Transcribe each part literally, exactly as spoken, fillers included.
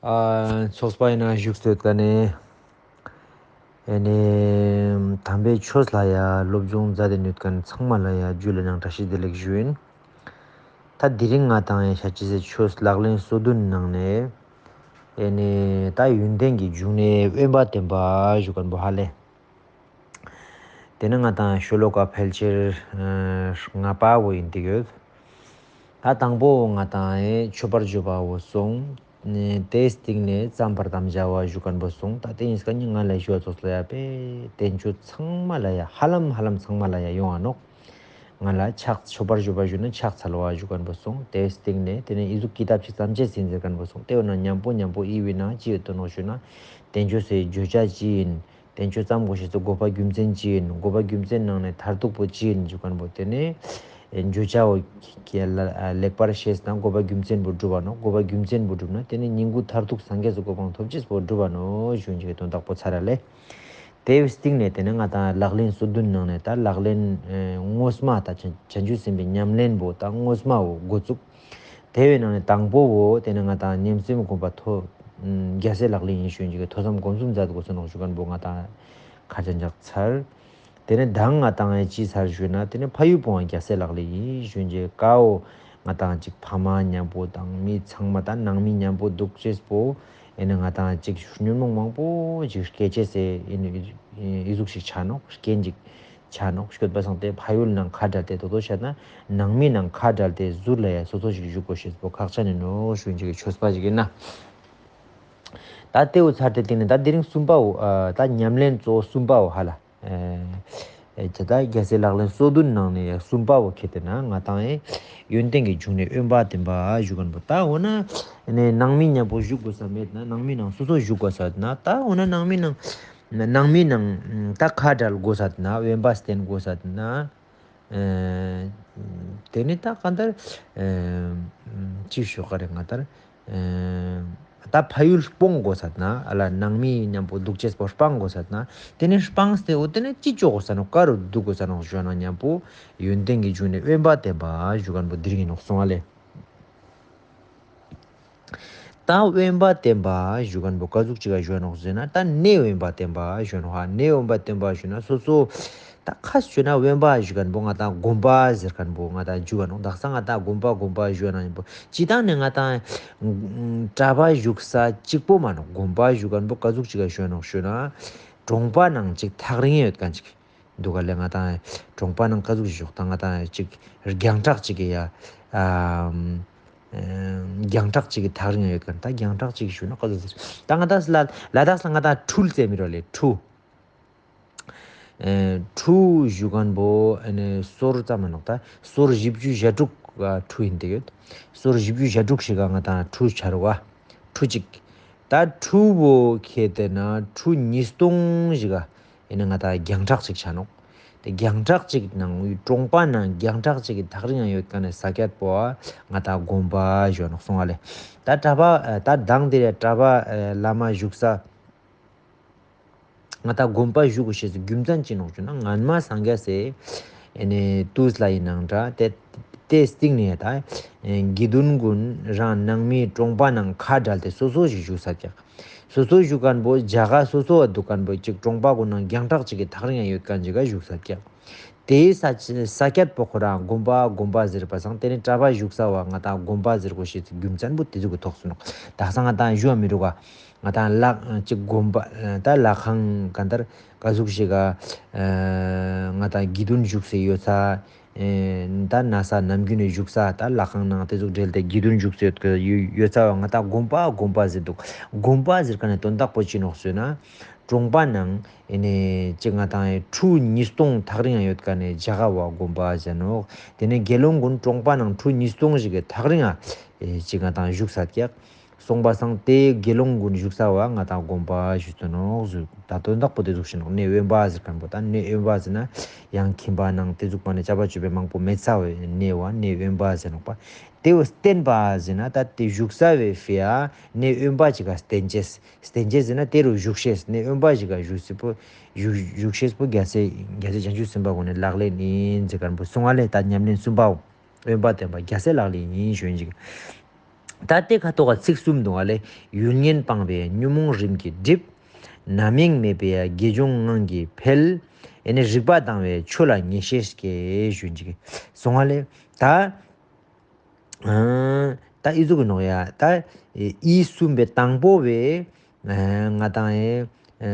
ཨ་ཚོགས་པ་ཡིན་ན་བཞུགས་སྟོད་ཀ་ནས། ཨེ་ནས་དམ་པའི་ཆོས་ལ་ཡ་སློབ་སྦྱོང་མཛད་དེ་ནུས་མཁན་ཚང་མ་ལ་ཡ་ཇུ་ལེ་ནང་བཀྲ་ཤིས་བདེ་ལེགས་ཞུ་ཡིན། ད་དེ་རིང་ང་དང་ཡ་ཤ་ཅི་ཟེར་ཆོས་ལག་ལེན་སོ་བདུན་ནང་ནས། ཨེ་ནས་ད་ཡོན་ཏན་གྱི་འབྱུང་གནས་དབེན་པ་བསྟེན་པ་ཞུ་མཁན་པོ་ཧ་ལེ། དེ་ནི་ང་དང་ཤོ་ལོ་ཀ་ཕལ་ཆེར་ཨ་ལྔ་པ་བོ་ཡིན་ཏེ་ཡོད། ད་དང་པོ་ང་དང་ཨེ་མཆོད་པར་བརྗོད་པ་བོ་སོང་། དེའི་སྟེང་ནས་བརྩམ་པར་དམ་བཅའ་བ་ཞུ་མཁན་པོ་སོང་། ད་དེ་ཡིན་སྐད་ནི་ང་ལ་ཞུ་བ་ཚོགས་ལ་ཡ་པེ་བསྟན་བཅོས་ཚང་མ་ལ་ཡ་ཧ་ལམ་ཧ་ལམ་ཚང་མ་ལ་ཡ་ཡོང་ང་ནོག། ང་ལ་ཕྱག་མཆོད་པར་བརྗོད་པ་ཞུ་ན་ཕྱག་འཚལ་བ་ཞུ་མཁན་པོ་སོང་། དེའི་སྟེང་ནས་དེ་ནས་ཨི་ཟུག་ཀི་ཏབ་ཅིག་བརྩམས་ཅེས་ཡིན་ཟེར་མཁན་པོ་སོང་། དེ་འོ་ན་མཉམ་པོ་མཉམ་པོ་ཨི་བི་ནང་ཅི་ཡོད་དོ་ནོག་ཞུ་ན། བསྟན་བཅོས་སི་བརྗོད་བྱ་ཅི་ཡིན། བསྟན་བཅོས་བརྩམ་དགོས་ཤེས་སི་དགོས་པ་རྒྱུ་མཚན་ཅི་ཡིན། དགོས་པ་རྒྱུ་མཚན་ནང་ནས་མཐར་ཐུག་པོ་ཅི་ཡིན་ཞུ་མཁན་པོ་དེ་ནས་བརྗོད་བྱ་བོ་ལེགས་པར་ཤེས་ན་དགོས་པ་རྒྱུ་མཚན་པོ་འགྲུབ་པ་ནོག། དགོས་པ་རྒྱུ་མཚན་པོ་འགྲུབ་ན་དེ་ནས་སྙིང་པོ་མཐར་ཐུག་སངས་རྒྱས་སི་གོ་འཕང་ཐོབ་ཅེས་པོ་འགྲུབ་པ་ནོག་ཞུ་ཡིན་ཅིག་དོན་དག་པོ་ཚར་ར་ལེ། དེའི་སྟེང་ནས་དེ་ནས་ང་དང་ལག་ལེན་སོ་བདུན་ནང་ནས་ད་ལག་ལེན་དངོས་མ་ད་བྱང་ཆུབ་སེམས་དཔའི་ཉམས་ལེན་པོ་ད་དངོས་མ་བོ་འགོ་བཙུགས། དེ་བས་ནང་ནས་དང་པོ་བོ་དེ་ནས་ང་དང་ཉིན་མཚན་སྒོམ་པ་ཐོ་རྒྱལ་སྲས་ལག་ལེན་ཡིན་ཞུ་ཡིན་ཅིག་ཐོས་བསམ་སྒོམ་གསུམ་མཛད་དགོས་སོ་ནོག་ཞུ་མཁན་པོ་ང་དང་ཁ་ཅན་ཅག་ཚར། དེ་ནས་མདང་ང་དང་ཡང་ཅི་ཚར་ཞུ་ན་དེ་ནས་ཕ་ཡུལ་སྤོང་བ་རྒྱལ་སྲས་ལག་ལེན་ཡིན་ཞུ་ཡིན་ཅིག་ཀའོ། ང་དང་ཅིག་ཕ་མ་མཉམ་པོ་དང་མི་ཚང་མ་དང་ནང་མི་མཉམ་པོ་འདུག་ཅེས་པོ། ཨེ་ནས་ང་དང་ཅིག་ཉོན་མོངས་མང་པོ་ཅིག་སྐྱེ་ཅེས་སི་ཨེ་ནས་ཨི་ཟུག་ཞིག་ཆ་ནོག་རྐྱེན་ཅིག་ཆ་ནོག་སྐྱོད་པ་སང་དེ་ཕ་ཡུལ་ནང་ཁ་བྲལ་ཏེ་དོ་དོ་བཤད་ན་ནང་མི་ནང་ཁ་བྲལ་ཏེ་ཟུར་ལ་ཡ་སོ་སོ་ཞིག་བཞུགས་དགོས་ཤེས་པོ་ཁག་ཅན་ཡིན་ནོག་ཞུ་ཡིན་ཅིག་ཆོས་པ་ཞིག་ཡིན་ན། ད་དེ་བོ་ཚར་ཏེ་དེ་ནས་ད་དེ་རིང་གསུམ་པའོ། ད་ཉམས་ལེན་གཙོ་བོ་གསུམ་པའོ་ཧ་ལ། ཨེ་ད་རྒྱལ་སྲས་ལག་ལེན་སོ་བདུན་ནང་ནས་ཡ་གསུམ་པའོ་ཁེ་དེ་ན་ང་དང་ཨེ་ཡོན་ཏན་གྱི་འབྱུང་གནས་དབེན་པ་བསྟེན་པ་ཞུ་མཁན་པོ་ད་འོ་ན་ནང་མི་མཉམ་པོ་བཞུགས་དགོས་ས་མེད་ན་ནང་མི་ནང་སོ་སོ་བཞུགས་དགོས་ས་ན་ད་འོ་ན་ནང་མི་ནང་ནང་མི་ནང་ད་ཁ་བྲལ་དགོས་ས་ན་དབེན་པ་བསྟེན་དགོས་ས་ན། ཨེ་དེ་ནི་ད་གང་ལྟར་ཨེ་ཅི་ཞུ་ག་རེ་ང་ལྟར་ཨེ་ད་ཕ་ཡུལ་སྤོང་དགོས་ས་ན་ཨ་ལ་ནང་མི་མཉམ་པོ་འདུག་ཅེས་པོ་སྤང་དགོས་ས་ན་དེ་ནི་སྤངས་ཏེ་འོ་དེ་ནི་ཅི་ཅོ་དགོས་ས་ནོག་ག་རུ་འདུག་དགོས་ས་ནོག་ཞུ་ན་མཉམ་པོ་ཡོན་ཏན་གྱི་འབྱུང་གནས་དབེན་པ་བསྟེན་པ་ཞུ་མཁན་པོ་འདིར་ཡིན་ནོག་སོང་ཨ་ལེ། ད་དབེན་པ་བསྟེན་པ་ཞུ་མཁན་པོ་ག་ཟུག་ཅིག་ག་ཞུ་ནོག་ཟེར་ན་ད་གནས་དབེན་པ་བསྟེན་པ་ཞུ་ནོག་ཧ། གནས་དབེན་པ་བསྟེན་པ་ཞུ་ན་སོ་སོ་ད་ཁ་ཞུ་ན་དབེན་པ་ཞུ་མཁན་པོ་ང་དང་དགོན་པ་ཟེར་མཁན་པོ་ང་དང་ཞུ་ག་ནོག། དག་ས་ང་དང་དགོན་པ་དགོན་པ་ཞུ་ན་ཡིན་པོ་ཅི་ད་ནི་ང་དང་གྲྭ་པ་བཞུགས་ས་གཅིག་པོ་མ་ནོག། དགོན་པ་ཞུ་མཁན་པོ་ག་ཟུག་ཅིག་ག་ཞུ་ནོག་ཞུ་ན་གྲོང་པ་ནང་ཅིག་ཐག་རིང་ཡོད་མཁན་ཅིག་འདུག་ག་ལེ། ང་དང་གྲོང་པ་ནང་ག་ཟུག་ཞིག་ཞོག་ད་ང་དང་ཅིག་རྒྱང་གྲགས་ཅིག་གི་ཡ་ཨ་རྒྱང་གྲགས་ཅིག་གི་ཐག་རིང་ཡོད་མཁན། ད་རྒྱང་གྲགས་ཅིག་ཞུ་ན་ག་ཟུག་ཟེར། ད་ང་དང་ལ་ལ་དྭགས་ལ་ང་དང་ཁྲུལ་ཟེར་མི་རོ་ལེ་ཁྲུ། ཨེ་ཁྲུ་ཞུ་མཁན་པོ་ཨེ་ནི་སོར་ཙམ་མ་ནོག། ད་སོར་བཞི་བཅུ་ཞེ་དྲུག་ག་ཁྲུ་ཡིན་ཏེ་ཡོད། སོར་བཞི་བཅུ་ཞེ་དྲུག་ཞིག་ག་ང་དང་ཁྲུ་ཆ་རུག་ག་ཁྲུ་གཅིག། ད་ཁྲུ་བོ་ཁེ་དེ་ན་ཁྲུ་ཉིས་སྟོང་ཞིག་ག་ཨེ་ནི་ང་དང་རྒྱང་གྲགས་ཅིག་ཆ་ནོག། དེ་རྒྱང་གྲགས་ཅིག་ནང་གྲོང་པ་ནང་རྒྱང་གྲགས་ཅིག་གི་ཐག་རིང་ཡང་ཡོད་མཁན་ནི་ས་ཀྱད་པོ་ང་དང་དགོན་པ་ཞུ་ནོག་སོང་ཨ་ལེ། ད་གྲྭ་པ་ད་མདང་དེ་རེ་གྲྭ་པ་བླ་མ་བཞུགས་ས་ང་དང་དགོན་པ་བཞུགས་དགོས་ཤེས་སི་རྒྱུ་མཚན་ཅི་ནོག་ཞུ་ན་སྔན་མ་སངས་རྒྱས་སི་ཨེ་ནི་དུས་ལ་ཡིན་ནང་འདྲ་དེ་དེ་སྟིང་ནས་ད་དགེ་འདུན་ཀུན་རང་ནང་མི་གྲོང་པ་ནང་ཁ་བྲལ་ཏེ་སོ་སོ་ཞིག་བཞུགས་ས་ཀྱག། སོ་སོ་བཞུགས་མཁན་པོ་རྒྱ་གར་སོ་སོ་བ་འདུག་མཁན་པོ་ཅིག་གྲོང་པ་ཀུན་ནང་རྒྱང་གྲགས་ཅིག་གི་ཐག་རིང་ཡང་ཡོད་མཁན་ཅིག་ག་བཞུགས་ས་ཀྱག། དེའི་ས་ས་ཀྱད་པོ་ཁོ་རང་དགོན་པ་དགོན་པ་ཟེར་བ་སང་དེ་ནི་གྲྭ་པ་བཞུགས་ས་བ་ང་དང་དགོན་པ་ཟེར་དགོས་ཤེས་སི་རྒྱུ་མཚན་པོ་དེ་ཟུག་གི་ཐོག་སོང་ནོག། དག་ས་ང་དང་ཞུ་བ་མི་རུག་ག། ང་དང་ལ་ཅིག་དགོན་པ་ད་ལྷ་ཁང་ག་འདར་ག་ཟུག་ཞིག་ག་ང་དང་དགེ་འདུན་བཞུགས་སའི་ཡོད་ས། ད་ན་ས་ནམ་རྒྱུན་ནས་བཞུགས་ས་ད་ལྷ་ཁང་ནང་དེ་ཟུག་འབྲེལ་ཏེ་དགེ་འདུན་བཞུགས་སའི་ཡོད་ས་བ་ང་དང་དགོན་པ་དགོན་པ་ཟེར་འདུག། དགོན་པ་ཟེར་མཁན་ནི་དོན་དག་པོ་ཅི་ནོག་ཟེར་ན་གྲོང་པ་ནང་ཨེ་ནི་ཅིག་ང་དང་ཁྲུ་ཉིས་སྟོང་ཐག་རིང་ཡང་ཡོད་མཁན་ནི་རྒྱ་གར་བ་དགོན་པ་ཟེར་ནོག། དེ་ནི་དགེ་སློང་ཀུན་གྲོང་པ་ནང་ཁྲུ་ཉིས་སྟོང་ཞིག་གི་ཐག་རིང་ཡང་ཅིག་ང་དང་བཞུགས་ས་ཀྱག། སོང་བ་སང་དེ་དགེ་སློང་ཀུན་བཞུགས་ས་བ་ང་དང་དགོན་པ་ཞུ་ཚུལ་ནོག་ཟུག། ད་དོན་དག་པོ་དེ་ཟུག་ཞིག་ནོག། གནས་དབེན་པ་ཟེར་མཁན་པོ་ད་གནས་དབེན་པ་ཟེར་ན་ཡང་ཁྱིམ་པ་ནང་དེ་ཟུག་པ་ནི་བྱ་བ་སྤྱོད་པའི་མང་པོ་མེད་ས་བའི་གནས་བ་གནས་དབེན་པ་ཟེར་ནོག་པ། དེ་བོ་བསྟེན་པ་ཟེར་ན་ད་དེ་བཞུགས་ས་བའི་ཕི་ཡ་གནས་དབེན་པ་ཅིག་ག་བསྟེན་ཅེས། བསྟེན་ཅེས་ཟེར་ན་དེ་རུ་བཞུགས་ཤེས་གནས་དབེན་པ་ཞིག་ག་བཞུགས་སི་པོ་བཞུགས་བཞུགས་ཤེས་པོ་རྒྱལ་སྲས་རྒྱལ་སྲས་བྱང་ཆུབ་སེམས་དཔའ་ཀུན་ནི་ལག་ལེན་ཡིན་ཟེར་མཁན་པོ་སོང་ཨ་ལེ། ད་ཉམས་ལེན་གསུམ་པའོ། དབེན་པ་བསྟེན་པ་རྒྱལ་སྲས་ལག་ལེན་ཡིན་ཞུ་ཡིན་ཅིག། ད་དེ་ཁ་ཐོག་ག་ཚིག་གསུམ་འདུག་ག་ལེ། ཡུལ་ངན་སྤངས་པས་ཉོན་མོངས་རིམ་གྱིས་འགྲིབ། རྣམ་གཡེང་མེད་པས་དགེ་སྦྱོར་ངང་གིས་འཕེལ། ཨེ་ནི་རིག་པ་དྭངས་པས་ཆོས་ལ་ངེས་ཤེས་སྐྱེ་ཞུ་ཅིག་སོང་ང་ལེ། ད་ཨ་ད་ཨི་ཟུག་གི་ནོག་ཡ། ད་ཨི་གསུམ་པའི་དང་པོ་བས་ཨ་ང་དང་ཨེ་ཨ་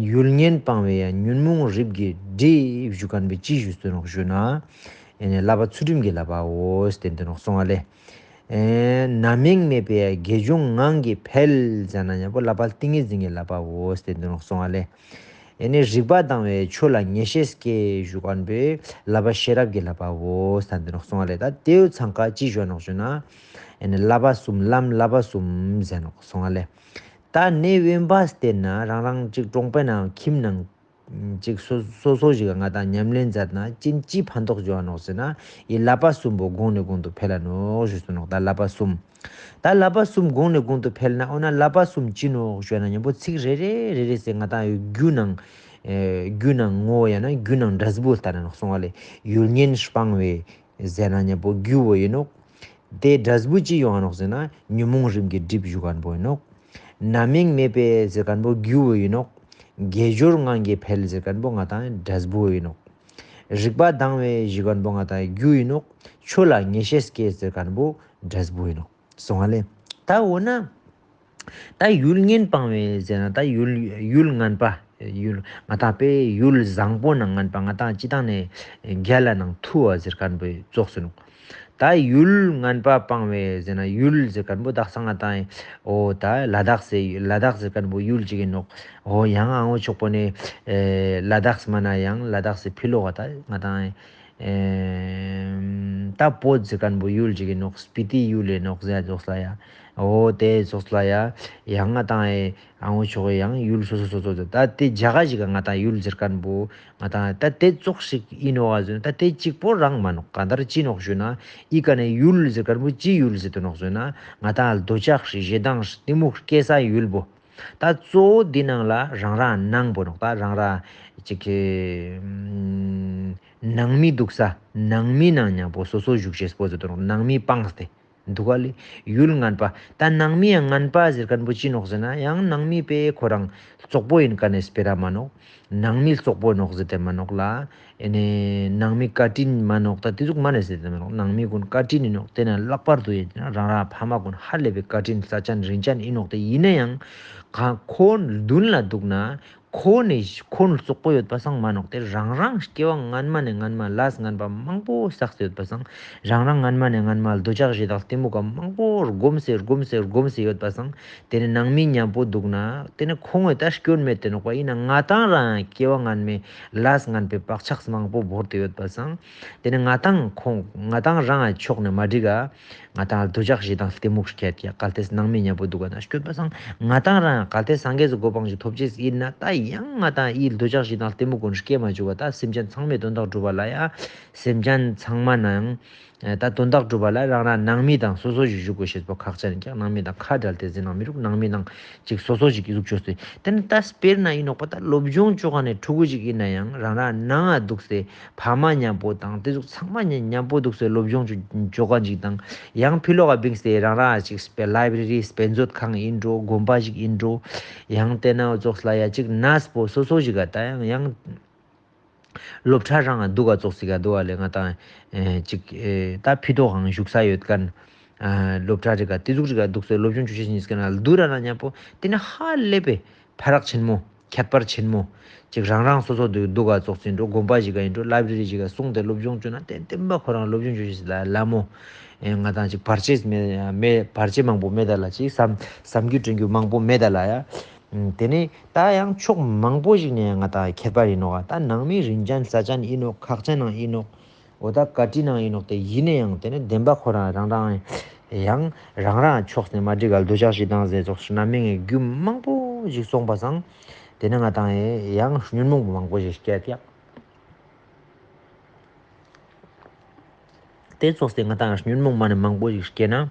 ཡུལ་ངན་སྤངས་པས་ཡང་ཉོན་མོངས་རིམ་གྱིས་འགྲིབ་ཞུ་མཁན་པོ་ཅི་ཞུས་ཏེ་ནོག་ཞུ་ན། ཨེ་ནི་བསླབ་པ་ཚུལ་ཁྲིམས་ཀྱི་བསླབ་པའོ་ཟེར་ཏེ་ནོག་སོང་ང་ལེ། ཨེ་རྣམ་གཡེང་མེད་པས་དགེ་སྦྱོར་ངང་གིས་འཕེལ་ཟེར་ན་ཉམ་པོ་བསླབ་པ་ཏིང་ངེ་འཛིན་གྱི་བསླབ་པའོ་ཟེར་ཏེ་ནོག་སོང་ང་ལེ། ཨེ་ནི་རིག་པ་དྭངས་པས་ཆོས་ལ་ངེས་ཤེས་སྐྱེ་ཞུ་མཁན་པོ་བསླབ་པ་ཤེས་རབ་ཀྱི་བསླབ་པའོ་ཟེར་ཏེ་ནོག་སོང་ང་ལེ། ད་དེའུ་ཚང་ཀ་ཅི་ཞུ་ནོག་ཞུ་ན། ཨེ་ནི་བསླབ་པ་གསུམ་ལམ་བསླབ་པ་གསུམ་ཟེར་ནོག་སོང་ང་ལེ། ད་གནས་དབེན་པ་བསྟེན་ན་རང་རང་ཅིག་གྲོང་པའི་ནང་ཁྱིམ་ནང་ཅིག་སོ་སོ་སོ་ཞིག་ག་ང་དང་ཉམས་ལེན་མཛད་ན་ཅི་ཅི་ཕན་ཐོགས་འབྱུང་ང་ནོག་ཟེར་ན། ཨི་བསླབ་པ་གསུམ་པོ་གོང་ནས་གོང་དུ་འཕེལ་ལ་ནོག་ཞུས་ཏེ་ནོག་ད་བསླབ་པ་གསུམ། ད་བསླབ་པ་གསུམ་གོང་ནས་གོང་དུ་འཕེལ་ན་འོ་ན་བསླབ་པ་གསུམ་ཅི་ནོག་ཞུ་ན་ཉམ་པོ་ཚིག་རེ་རེ་རེ་རེ་ཟེར་ང་དང་རྒྱུ་ནང་ཨེ་རྒྱུ་ནང་ངོ་བོ་ཡང་ན་རྒྱུ་ནང་འབྲས་བུ་ལྟ་ན་ནོག་སོང་ང་ལེ། ཡུལ་ངན་སྤངས་པས་ཟེར་ན་ཉམ་པོ་རྒྱུ་བོ་ཡིན་ནོག་དེ་འབྲས་བུ་ཅི་ཡོང་ང་ནོག་ཟེར་ན་ཉོན་མོངས་རིམ་གྱིས་འགྲིབ་ཞུ་མཁན་པོ་ཡིན་ནོག་རྣམ་གཡེང་མེད་པས་ཟེར་མཁན་པོ་རྒྱུ་བོ་ཡིན་ནོག་དགེ་སྦྱོར་ངང་གིས་འཕེལ་ཟེར་མཁན་པོ་ང་དང་འབྲས་བུ་ཡིན་ནོག་རིག་པ་དྭངས་པས་ཞུ་མཁན་པོ་ང་དང་རྒྱུ་ཡིན་ནོག་ཆོས་ལ་ངེས་ཤེས་སྐྱེ་ཟེར་མཁན་པོ་འབྲས་བུ་ཡིན་ནོག་སོང་ང་ལེ། ད་འོ་ན། ད་ཡུལ་ངན་སྤངས་པས་ཟེར་ན་ད་ཡུལ་ཡུལ་ངན་པ། ཡུལ་ང་དང་པའི་ཡུལ་བཟང་པོ་ནང་ངན་པ་ང་དང་སྤྱི་བཏང་ནས་རྒྱལ་ལ་ནང་ཐུ་བ་ཟེར་མཁན་པོ་ཙོགས་སུ་ནོག་ད་ཡུལ་ངན་པ་སྤངས་པས་ཟེར་ན་ཡུལ་ཟེར་མཁན་པོ་དག་ས་ང་དང་འོ་ད་ལ་དྭགས་སི་ལ་དྭགས་ཟེར་མཁན་པོ་ཡུལ་ཅིག་ཡིན་ནོག་འོ་ཡང་ཨ་འོ་ཕྱོགས་པོ་ནས་ཨེ་ལ་དྭགས་མ་ན་ཡང་ལ་དྭགས་སི་ཕི་ལོག་ག་ད་ང་དང་ཨེ་ད་བོད་ཟེར་མཁན་པོ་ཡུལ་ཅིག་ཡིན་ནོག་སྤི་ཏི་ཡུལ་ཡིན་ནོག་ཟེར་ཙོགས་ལ་ཡ། འོ་དེ་ཙོགས་ལ་ཡ། ཡང་ང་དང་ཨེ་ཨ་འོ་ཕྱོགས་ཡང་ཡུལ་སོ་སོ་སོ་སོ་ད་དེ་རྒྱ་གར་ཞིག་ག་ང་དང་ཡུལ་ཟེར་མཁན་པོ་ང་དང་ད་དེ་ཙོགས་ཤིག་ཡིན་ནོག་ག་ཟེར་ན་ད་དེ་གཅིག་པོ་རང་མ་ནོག་གང་ལྟར་ཅི་ནོག་ཞུ་ན་ཨི་ཀ་ནས་ཡུལ་ཟེར་མཁན་པོ་ཅི་ཡུལ་ཟེར་དུ་ནོག་ཟེར་ན་ང་དང་འདོད་ཆགས་ཞེ་སྡང་གཏི་མུག་སྐྱེ་ས་ཡུལ་པོ། ད་གཙོ་བོ་འདི་ནང་ལ་རང་རང་ནང་པོ་ནོག་ད་རང་རང་ཅིག་གི་ནང་མི་འདུག་ས་ནང་མི་ནང་ཉམ་པོ་སོ་སོ་བཞུགས་ཤེས་པོ་ཟེར་དུ་ནོག་ནང་མི་སྤངས་ཏེ། འདུག་ག་ལེ། ཡུལ་ངན་པ། ད་ནང་མི་ཡང་ངན་པ་ཟེར་མཁན་པོ་ཅི་ནོག་ཟེར་ན་ཡང་ནང་མི་པའི་ཁོ་རང་བཙོག་པོ་ཡིན་མཁན་ནི་སྤེ་ར་མ་ནོག་ནང་མི་བཙོག་པོ་ནོག་ཟེར་ཏེ་མ་ནོག་ལ། ཨེ་ནས་ནང་མི་བཀའ་དྲིན་མ་ནོག་ད་དེ་ཟུག་མ་ནས་ཟེར་ཏེ་མ་ནོག་ནང་མི་ཀུན་བཀའ་དྲིན་ཡིན་ནོག་དེ་ན་ལྷག་པར་དུ་ཡིན་ན་རང་རང་ཕ་མ་ཀུན་ཧ་ལས་པའི་བཀའ་དྲིན་རྩ་ཅན་རིན་ཅན་ཡིན་ནོག་དེ་ཡིན་ན་ཡང་གང་ཁོ་མདུན་ལ་འདུག་ན། ཁོ་ནི་ཁོ་ནི་བཙོག་པོ་ཡོད་པ་སང་མ་ནོག་དེ་རང་རང་སྐྱེ་བ་སྔན་མ་ནས་སྔན་མ་ལས་ངན་པ་མང་པོ་བསགས་ཏེ་ཡོད་པ་སང་། རང་རང་སྔན་མ་ནས་སྔན་མ་འདོད་ཆགས་ཞེ་སྡང་གཏི་མུག་ག་མང་པོ་སྒོམས་སེ་སྒོམས་སེ་སྒོམས་སེ་ཡོད་པ་སང་། དེ་ནི་ནང་མི་མཉམ་པོ་འདུག་ན་དེ་ནི་ཁོང་ངི་ད་སྐྱོན་མེད་དེ་ནོག་པ་ཡིན་ན་ང་དང་རང་སྐྱེ་བ་སྔན་མའི་ལས་ངན་པའི་བག་ཆགས་མང་པོ་བོར་ཏེ་ཡོད་པ་སང་། དེ་ནི་ང་དང་ཁོང་ང་དང་རང་ཕྱོགས་ནས་མ་འགྲིག་ག་ང་དང་འདོད་ཆགས་ཞེ་སྡང་གཏི་མུག་སྐྱེད་ཀྱི་གལ་ཏེ་ནང་མི་མཉམ་པོ་འདུག་ག་ན་སྐྱོད་པ་སང་ང་དང་རང་གལ་ཏེ་སངས་རྒྱས་སི་གོ་འཕང་ཞིག་ཐོབ་ཅེས་ཡིན་ན་ད་ཡང་ང་དང་ཨི་འདོད་ཆགས་ཞེ་སྡང་གཏི་མུག་ཀུན་སྐྱེ་མ་བཅུག་པ་ད་སེམས་ཅན་ཚང་མའི་དོན་དག་སྒྲུབ་པ་ལ་ཡ། སེམས་ཅན་ཚང་མ་ནང་ད་དོན་དག་སྒྲུབ་པ་ལ་རང་རང་ནང་མི་དང་སོ་སོ་ཞིག་བཞུགས་དགོས་ཤེས་པོ་ཁག་ཅན་ཀྱང་ནང་མི་དང་ཁ་བྲལ་ཏེ་ཟེར་ནའང་མི་རུག་ནང་མི་དང་ཅིག་སོ་སོ་ཞིག་གི་ཟུག་བཅོས་ཏེ་དེ་ནི་ད་དཔེར་ན་ཡིན་ནོག་པ་ད་སློབ་སྦྱོང་བཅོ་མཁན་ནི་ཕྲུ་གུ་ཞིག་ཡིན་ན་ཡང་རང་རང་ནང་ང་འདུག་སྟེ། ཕ་མ་མཉམ་པོ་དང་དེ་ཟུག་ཚང་མ་མཉམ་པོ་འདུག་སེ་སློབ་སྦྱོང་བཅོ་མཁན་ཅིག་དང་ཡང་ཕི་ལོག་ག་བིངས་ཏེ་རང་རང་ཅིག་སྤེ་ལའི་བྲེ་རི་དཔེ་མཛོད་ཁང་ཡིན་འགྲོ་དགོན་པ་ཞིག་ཡིན་འགྲོ་ཡང་དེ་ན་འོ་ཙོགས་ལ་ཡ་ཅིག་ནས་པོ་སོ་སོ་ཞིག་ག་ད་ཡང་ཡང་སློབ་གྲྭ་རང་ང་འདུག་ག་ཙོགས་ཞིག་ག་འདུག་ག་ལེ་ང་དང་ཅིག་ད་ཕི་ཏོག་གང་བཞུགས་ས་ཡོད་མཁན་སློབ་གྲྭ་རིག་ག་དེ་ཟུག་རིག་ག་འདུག་སེ་སློབ་སྦྱོང་བཅོ་ཤེས་ཉིས་ཀ་ན་ལ་འདུག་ར་ན་མཉམ་པོ་དེ་ནི་ཧ་ལས་པའི་ཕ་རག་ཆེན་མོ། ཁྱད་པར་ཆེན་མོ། ཅིག་རང་རང་སོ་སོ་འདུག་འདུག་ག་ཙོགས་ཡིན་འགྲོ་དགོན་པ་ཞིག་ག་ཡིན་འགྲོ་ལའི་བྲེ་རི་ཞིག་ག་སོང་སྟེ་སློབ་སྦྱོང་བཅོ་ན་ཏན་ཏན་པ་ཁོ་རང་སློབ་སྦྱོང་བཅོ་ཤེས་ལ་ལ་མོ། ཨེ་ང་དང་ཅིག་བར་ཆད་མེད་མེད་བར་ཆད་མང་པོ་མེད་ད་ལ་ཅིག་བསམ་བསམ་རྒྱུ་དྲན་རྒྱུ་མང་པོ་མེད་ད་ལ་ཡ། དེ་ནས་ད་ཡང་ཕྱོགས་མང་པོ་ཞིག་ནས་ང་དང་ཁྱད་པར་ཡིན་ནོག་ད་ནང་མི་རིན་ཅན་རྩ་ཅན་ཡིན་ནོག་ཁག་ཅན་ནང་ཡིན་ནོག་འོ་ད་བཀའ་དྲིན་ནང་ཡིན་ནོག་དེ་ཡིན་ན་ཡང་དེ་ནས་བདེན་པ་ཁོ་རང་རང་རང་ཡང་རང་རང་ཕྱོགས་ནས་མ་འགྲིག་ག་འདོད་ཆགས་ཞེ་སྡང་ཟེར་ཙོགས་རྣམ་གཡེང་གི་རྒྱུ་མང་པོ་ཞིག་སོང་པ་སང་། དེ་ནས་ང་དང་ཡང་ཉོན་མོངས་པ་མང་པོ་ཞིག་སྐྱེ་ཀྱག་དེ་ཙོགས་ཏེ་ང་དང་ཉོན་མོངས་མ་ནི་མང་པོ་ཞིག་སྐྱེ་ན།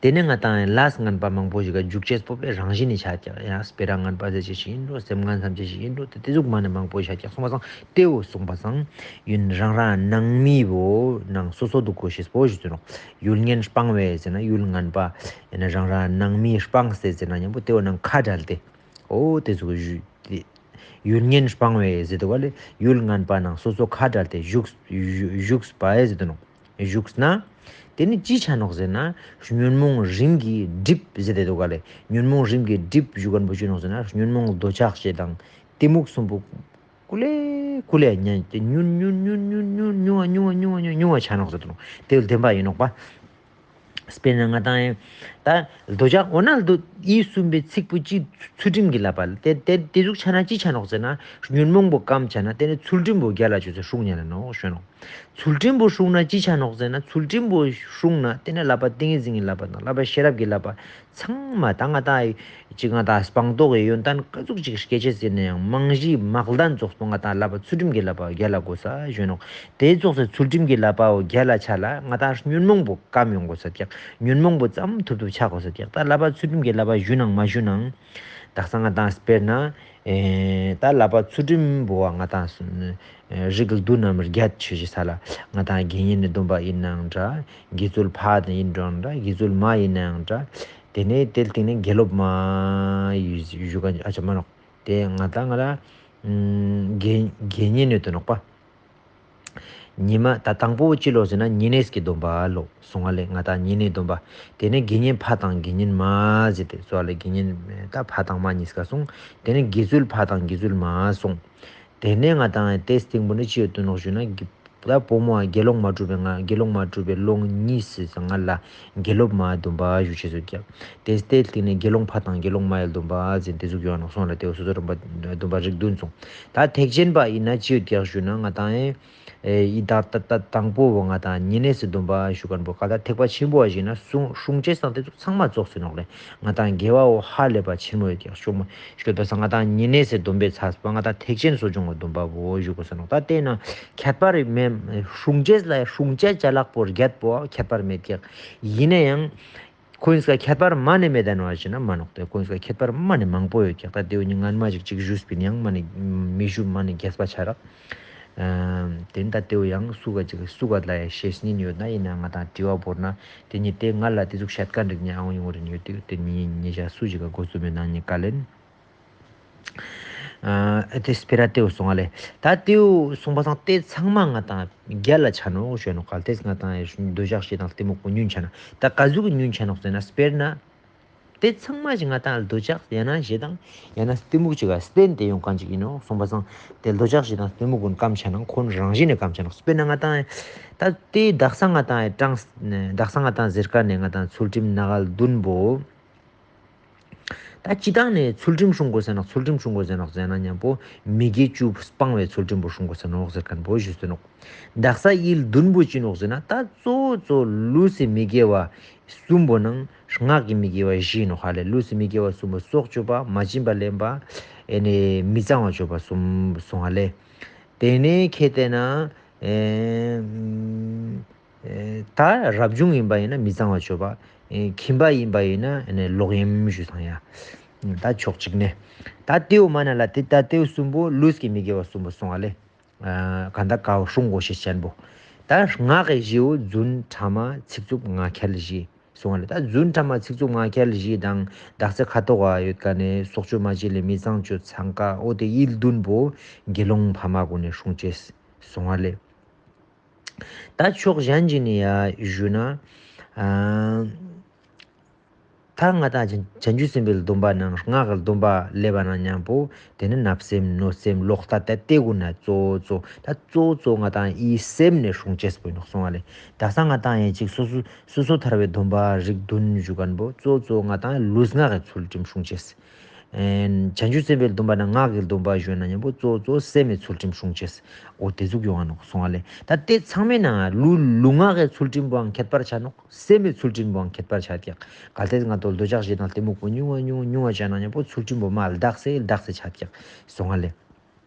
དེ་ནས་ང་ཏང་ལས་ངན་པ་མང་པོ་ཞིག་ག་འཇུག་ཅེས་པོ་པའི་རང་བཞིན་ནི་ཆ་ཀྱག། ཡང་སྤེ་ར་ངན་པ་ཟེར་ཅེས་ཞིག་ཡིན་འགྲོ། སེམས་ངན་བསམ་ཅེས་ཞིག་ཡིན་འགྲོ། དེ་དེ་ཟུག་མ་ནི་མང་པོ་ཆ་ཀྱག། སོང་པ་སང་དེ་བོ་སོང་པ་སང་ཡུན་རང་རང་ནང་མི་བོ་ནང་སོ་སོ་འདུག་གོ་ཤེས་པོ་ཞུ་ཚུལ་ནོག། ཡུལ་ངན་སྤང་བའི་ཟེར་ན་ཡུལ་ངན་པ་ཡིན་ན་རང་རང་ནང་མི་སྤངས་ཏེ་ཟེར་ན་མཉམ་པོ་དེ་བོ་ནང་ཁ་བྲལ་ཏེ། འོ་དེ་ཟུག་ཞུ་དེ། ཡུལ་ངན་སྤང་བའི་ཟེར་དུ་བ་ལས་ཡུལ་ངན་པ་ནང་སོ་སོ་ཁ་བྲལ་ཏེ་བཞུགས་བཞུགས་པ་ཨེ་ཟེར་དུ་ནོག། བཞུགས་ན། དེ་ནི་ཅི་ཆ་ནོག་ཟེར་ན། ཉོན་མོངས་རིམ་གྱིས་འགྲིབ་ཟེར་དེ་དུ་ག་ལས། ཉོན་མོངས་རིམ་གྱིས་འགྲིབ་ཞུ་མཁན་པོ་ཅི་ནོག་ཟེར་ན། ཉོན་མོངས་འདོད་ཆགས་ཞེ་སྡང་གཏི་མུག་གསུམ་པོ་ཀུ་ལེ་ཀུ་ལེ་ཉུང་ཉུང་ཉུང་ཉུང་ཉུང་ཉུང་ཉུང་ཉུང་ཉུང་ཉུང་ཉུང་ཆ་ནོག་ཟེར་དུ་ནོག། དེ་བདེན་པ་ཡིན་ནོག་པ། དཔེར་ན་ང་ཏང་ཡང་ད་འདོད་ཆགས་འོ་ན་འདོད་ཡིད་གསུམ་པའི་ཚིག་པོ་ཅི། ཚུལ་ཁྲིམས་ཀྱི་བསླབ་པ་ལ་དེ་དེ་དེ་ཟུག་ཆ་ན་ཅི་ཆ་ནོག་ཟེར་ན། ཉོན་མོངས་པོ་སྐམ་ཆ་ན་དེ་ནི་ཚུལ་ཁྲིམས་པོ་རྒྱལ་ལ་ཅོས་ཏེ་སྲུང་ཉན་ལ་ནོག་ཞུ་ནོག། ཚུལ་ཁྲིམས་པོ་སྲུང་ན་ཅི་ཆ་ནོག་ཟེར་ན། ཚུལ་ཁྲིམས་པོ་སྲུང་ན་དེ་ནི་བསླབ་པ་ཏིང་ངེ་འཛིན་གྱི་བསླབ་པ་དང་བསླབ་པ་ཤེས་རབ་ཀྱི་བསླབ་པ་ཚང་མ་ད་ང་ཏང་ཅིག་ང་ཏང་སྤངས་རྟོགས་ཀྱི་ཡོན་ཏན་ག་ཟུག་ཅིག་སྐྱེ་ཅེས་ཟེར་ན་ཡང་རྨང་གཞི་དམག་དོན་ཙོགས་པོ་ང་ཏང་བསླབ་པ་ཚུལ་ཁྲིམས་ཀྱི་བསླབ་པ་རྒྱལ་ལ་དགོས་ས་ཞུ་ནོག། དེ་ཙོགས་སེ་ཚུལ་ཁྲིམས་ཀྱི་བསླབ་པའོ་རྒྱལ་ལ་ཆ་ལ་ང་ཏང་ཉོན་མོངས་པོ་སྐམ་ཡོང་དགོས་ས་ཀྱག། ཉོན་མོངས་པོ་ཙམ་ཐུབ་ཐུབ་ཆ་དགོས་ས་ཀྱག། ད་བསླབ་པ་ཚུལ་ཁྲིམས་ཀྱི་བསླབ་པ་ཞུ་ནང་མ་ཞུ་ནང་། དག་ས་ང་ཏང་དཔེར་ན་ཨེ་ད་བསླབ་པ་ཚུལ་ཁྲིམས་པོ་བ་ང་ཏང་ཨེ་རིགས་བདུན་ནམ་བརྒྱད་ཆོས་ཅི་ས་ལ་ང་ཏང་དགེ་བསྙེན་ནི་སྡོམ་པ་ཡིན་ནའང་འདྲ། དགེ་ཚུལ་ཕ་ཡིན་འགྲོ་འདྲ། དགེ་ཚུལ་མ་ཡིན་ནའང་འདྲ། དེ་ནས་དེ་སྟེང་ནས་དགེ་སློབ་མ་ཡུ་ཞུ་ག་ཨ་ཅག་མ་ནོག། དེ་ང་ཏང་ང་ལ་ཨམ་དགེ་དགེ་བསྙེན་ནི་དོན་ནོག་པ། ཉི་མ་ད་དང་པོ་ཅི་ལོ་ཟེར་ན་བསྙེན་གནས་ཀྱི་སྡོམ་པ་ལོ་སོང་ང་ལས། ང་ཏང་བསྙེན་གནས་སྡོམ་པ། དེ་ནས་དགེ་བསྙེན་ཕ་དང་དགེ་བསྙེན་མ་ཟེར་ཏེ་སོང་ང་ལས། དགེ་བསྙེན་ད་ཕ་དང་མ་གཉིས་ཀ་སོང་། དེ་ནས་དགེ་ཚུལ་ཕ་དང་དགེ་ཚུལ་མ་སོང་། དེ་ནས་ང་ཏང་དེ་སྟེང་པོ་ནི་ཅི་ཡོད་དུ་ནོག་ཞུ་ན། ད་བུ་མོ་དགེ་སློང་མ་གྲུབ་པའི་ང་དགེ་སློང་མ་གྲུབ་པའི་ལོ་གཉིས་སི་སྔ་ལ་དགེ་སློབ་མ་སྡོམ་པ་ཞུ་ཅེས་སོ་ཀྱག། དེ་སྟེ་དེ་ནས་དགེ་སློང་ཕ་དང་དགེ་སློང་མ་ཡི་སྡོམ་པ་ཟེར་དེ་ཟུག་ཡོང་ནོག་སོང་ལ། དེ་སོ་སོ་སྡོམ་པ་སྡོམ་པ་རིགས་བདུན་སོང་། ད་ཐེག་ཆེན་པ་ཡིན་ན་ཅི་ཡོད་ཀྱག་ཞུ་ན། ང་ཏང་ཨེ་ཨེ་ཡི་ད་ད་ད་དང་པོ་བོ་ང་ཏང་བསྙེན་གནས་སི་སྡོམ་པ་ཞུ་མཁན་པོ་ག་ད་ཐེག་པ་ཆེན་པོ་བ་ཞིག་ན་སྲུང་སྲུང་ཅེས་སང་དེ་ཚོ་ཚང་མ་རྫོགས་སེ་ནོག་ལེ། ང་ཏང་དགེ་བའོ་ཧ་ལས་པ་ཆེན་མོ་ཡོད་ཀྱག་ཤོ་མོ། ཤོད་པ་སང་ང་ཏང་བསྙེན་གནས་སི་སྡོམ་པའི་ཚབ་པ་ང་ཏང་ཐེག་ཆེན་གསོ་སྦྱོང་གི་སྡོམ་པ་བོ་ཞུ་དགོས་ས་ནོག། ད་དེ་ན་ཁྱད་པར་མེད། སྲུང་ཅེས་ལ་སྲུང་ཅེས་ཅ་ལག་པོ་བརྒྱད་པོ་ཁྱད་པར་མེད་ཀྱག། ཡིན་ན་ཡང་ཁོ་ཡིན་ས་ཁྱད་པར་མ་ནེ་མེད་ད་ནོ་ཞེ་ན་མ་ནོག། དེ་ཁོ་ཡིན་ས་ཁྱད་པར་མ་ནེ་མང་པོ་ཡོད་ཀྱག། ད་དེ་བོ་ནི་ངན་མ་ཅིག་ཅིག་ཞུས་པིན་ཡང་མ་ནེ་མི་ཞུ་མ་ནེ་རྒྱས་པ་ཆ་རག། ཨ་དེ་ད་དེ་བོ་ཡང་སུ་ག་ཅིག་སུ་ག་ལ་ཡ་ཤེས་སྙིང་ཡོད་ན་ཡིན་ན་ང་ཏང་དྲི་བ་བོར་ན་དེ་ཉིད་དེ་ང་ལ་དེ་ཟུག་བཤད་མཁན་རིགས་ནི་ཨང་ཡོང་རིན་ཡོད་དེ་དེ་ཉི་ཉི་ཞག་སུ་ཅིག་ག་འགོ་རྩོམ་མེད་ན་ཉི་ཀ་ལེན། ཨ་དེ་སྤེ་ར་དེ་བོ་སོང་ང་ལེ། ད་དེ་བོ་སོང་པ་སང་དེ་ཚང་མ་ང་ཏང་རྒྱལ་ལ་ཆ་ནོག་ཞུ་ནོག། གལ་ཏེ་ང་ཏང་འདོད་ཆགས་ཞེ་སྡང་གཏི་མུག་པོ་ཉུང་ཆ་ན། ད་ག་ཟུག་གི་ཉུང་ཆ་ནོག་ཟེར་ན་དཔེར་ན། དེ་ཚང་མ་ཞིག་ང་ཏང་འདོད་ཆགས་ཡང་ན་ཞེ་སྡང་ཡང་ན་གཏི་མུག་ཅིག་ག་བརྟེན་ཏེ་ཡོང་མཁན་ཅིག་ཡིན་ནོག། སོང་པ་སང་དེ་འདོད་ཆགས་ཞེ་སྡང་གཏི་མུག་ཀུན་སྐམ་ཆ་ན་ཁོང་རང་བཞིན་ནས་སྐམ་ཆ་ནོག། དཔེར་ན་ང་ཏང་ད་དེ་དག་ས་ང་ཏང་གྲངས་དག་ས་ང་ཏང་ཟེར་མཁན་ནས་ང་ཏང་ཚུལ་ཁྲིམས་སྣ་འགལ་བདུན་པོ། ད་སྤྱི་བཏང་ནས་ཚུལ་ཁྲིམས་སྲུང་དགོས་ཟེར་ནོག། ཚུལ་ཁྲིམས་སྲུང་དགོས་ཟེར་ནོག་ཟེར་ན་མཉམ་པོ་མི་དགེ་བཅུ་སྤང་བའི་ཚུལ་ཁྲིམས་པོ་སྲུང་དགོས་ཟེར་ནོག་ཟེར་མཁན་པོ་ཞུས་ཟེར་ནོག། དག་ས་ཡིད་བདུན་པོ་ཅི་ནོག་ཟེར་ན་ད་གཙོ་བོ་གཙོ་བོ་ལུས་སི་མི་དགེ་བ་གསུམ་པོ་ནང་ངག་གི་མི་དགེ་བ་བཞི་ནོག་ཧ་ལེ། ལུས་སི་མི་དགེ་བ་གསུམ་པོ་སྲོག་གཅོད་པ་མ་བྱིན་པ་ལེན་པ་ཨེ་ནི་མི་གཙང་བ་སྤྱོད་པ་གསུམ་སོང་ཧ་ལེ། དེ་ནས་ཁེ་ཏེ་ན་ཨེ་ད་རབ་བྱུང་ཡིན་པ་ཡིན་ན་མི་གཙང་བ་སྤྱོད་པ། ཨེ་ཁྱིམ་པ་ཡིན་པ་ཡིན་ན་ཨེ་ནི་ལོག་གཡེམ་ཞུ་ཚང་ཡ། ད་ཕྱོགས་གཅིག་ནས། ད་དེའུ་མ་ན་ལ་དེ་ད་དེའུ་གསུམ་པོ་ལུས་ཀྱི་མི་དགེ་བ་གསུམ་པོ་སོང་བ་ལེ། ཨ་ག་ད་ཀའོ་སྲུང་དགོས་ཤེས་ཅན་པོ། ད་ངག་གི་བཞིའོ་རྫུན་ཕྲ་མ་ཚིག་རྩུབ་ངག་འཁྱལ་བཞི་སོང་བ་ལེ། ད་རྫུན་ཕྲ་མ་ཚིག་རྩུབ་ངག་འཁྱལ་བཞི་དང་དག་ས་ཁ་ཐོག་ག་ཡོད་ཀ་ནས་སྲོག་གཅོད་མ་བྱིན་ལེ་མི་གཙང་སྤྱོད་ཚང་ཀ་འོ་དེ་ཡིད་བདུན་པོ་དགེ་སློང་ཕ་མ་ཀུན་ནས་སྲུང་ཅེས་སོང་བ་ལེ། ད་ཕྱོགས་གཞན་གྱི་ནི་ཡ་ཞུ་ན། ཨ་ད་ང་ཏང་བྱང་ཆུབ་སེམས་དཔའི་སྡོམ་པ་ནང་སྔགས་ཀྱི་སྡོམ་པ་ལེན་པ་ནང་མཉམ་པོ་དེ་ནི་བརྣབ་སེམས་གནོད་སེམས་ལོག་ལྟ་དེ་དེ་ཀུན་ན་གཙོ་བོ་གཙོ་ད་གཙོ་བོ་གཙོ་ང་ཏང་ཡིད་སེམས་ནས་སྲུང་ཅེས་པོ་ཡིན་ནོག་སོང་བ་ལེ། དག་ས་ང་ཏང་ཡིན་ཅིག་སོ་སོ་སོ་སོ་ཐར་པའི་སྡོམ་པ་རིགས་བདུན་ཞུ་མཁན་པོ་གཙོ་བོ་གཙོ་ང་ཏང་ལུས་ངག་གི་ཚུལ་ཁྲིམས་སྲུང་ཅེས། ཨེ་བྱང་ཆུབ་སེམས་དཔའི་སྡོམ་པ་ན་ངག་གི་སྡོམ་པ་ཞུ་ན་མཉམ་པོ་གཙོ་བོ་གཙོ་བོ་སེམས་མི་ཚུལ་ཁྲིམས་སྲུང་ཅེས། འོ་དེ་ཟུག་ཡོང་ང་ནོག་སོང་བ་ལེ། ད་དེ་ཚང་མའི་ནང་ལུས་ལུས་ངག་གི་ཚུལ་ཁྲིམས་པོའང་ཁྱད་པར་ཆ་ནོག། སེམས་མི་ཚུལ་ཁྲིམས་པོའང་ཁྱད་པར་ཆ་ཀྱག། གལ་ཏེ་ང་ཏོ་འདོད་ཆགས་ཞེ་སྡང་གཏི་མུག་པོ་ཉུང་བ་ཉུང་བ་ཉུང་བ་ཆ་ན་མཉམ་པོ་ཚུལ་ཁྲིམས་པོ་མ་ལྡག་སེ་ལྡག་སེ་ཆ་ཀྱག་སོང་བ་ལེ།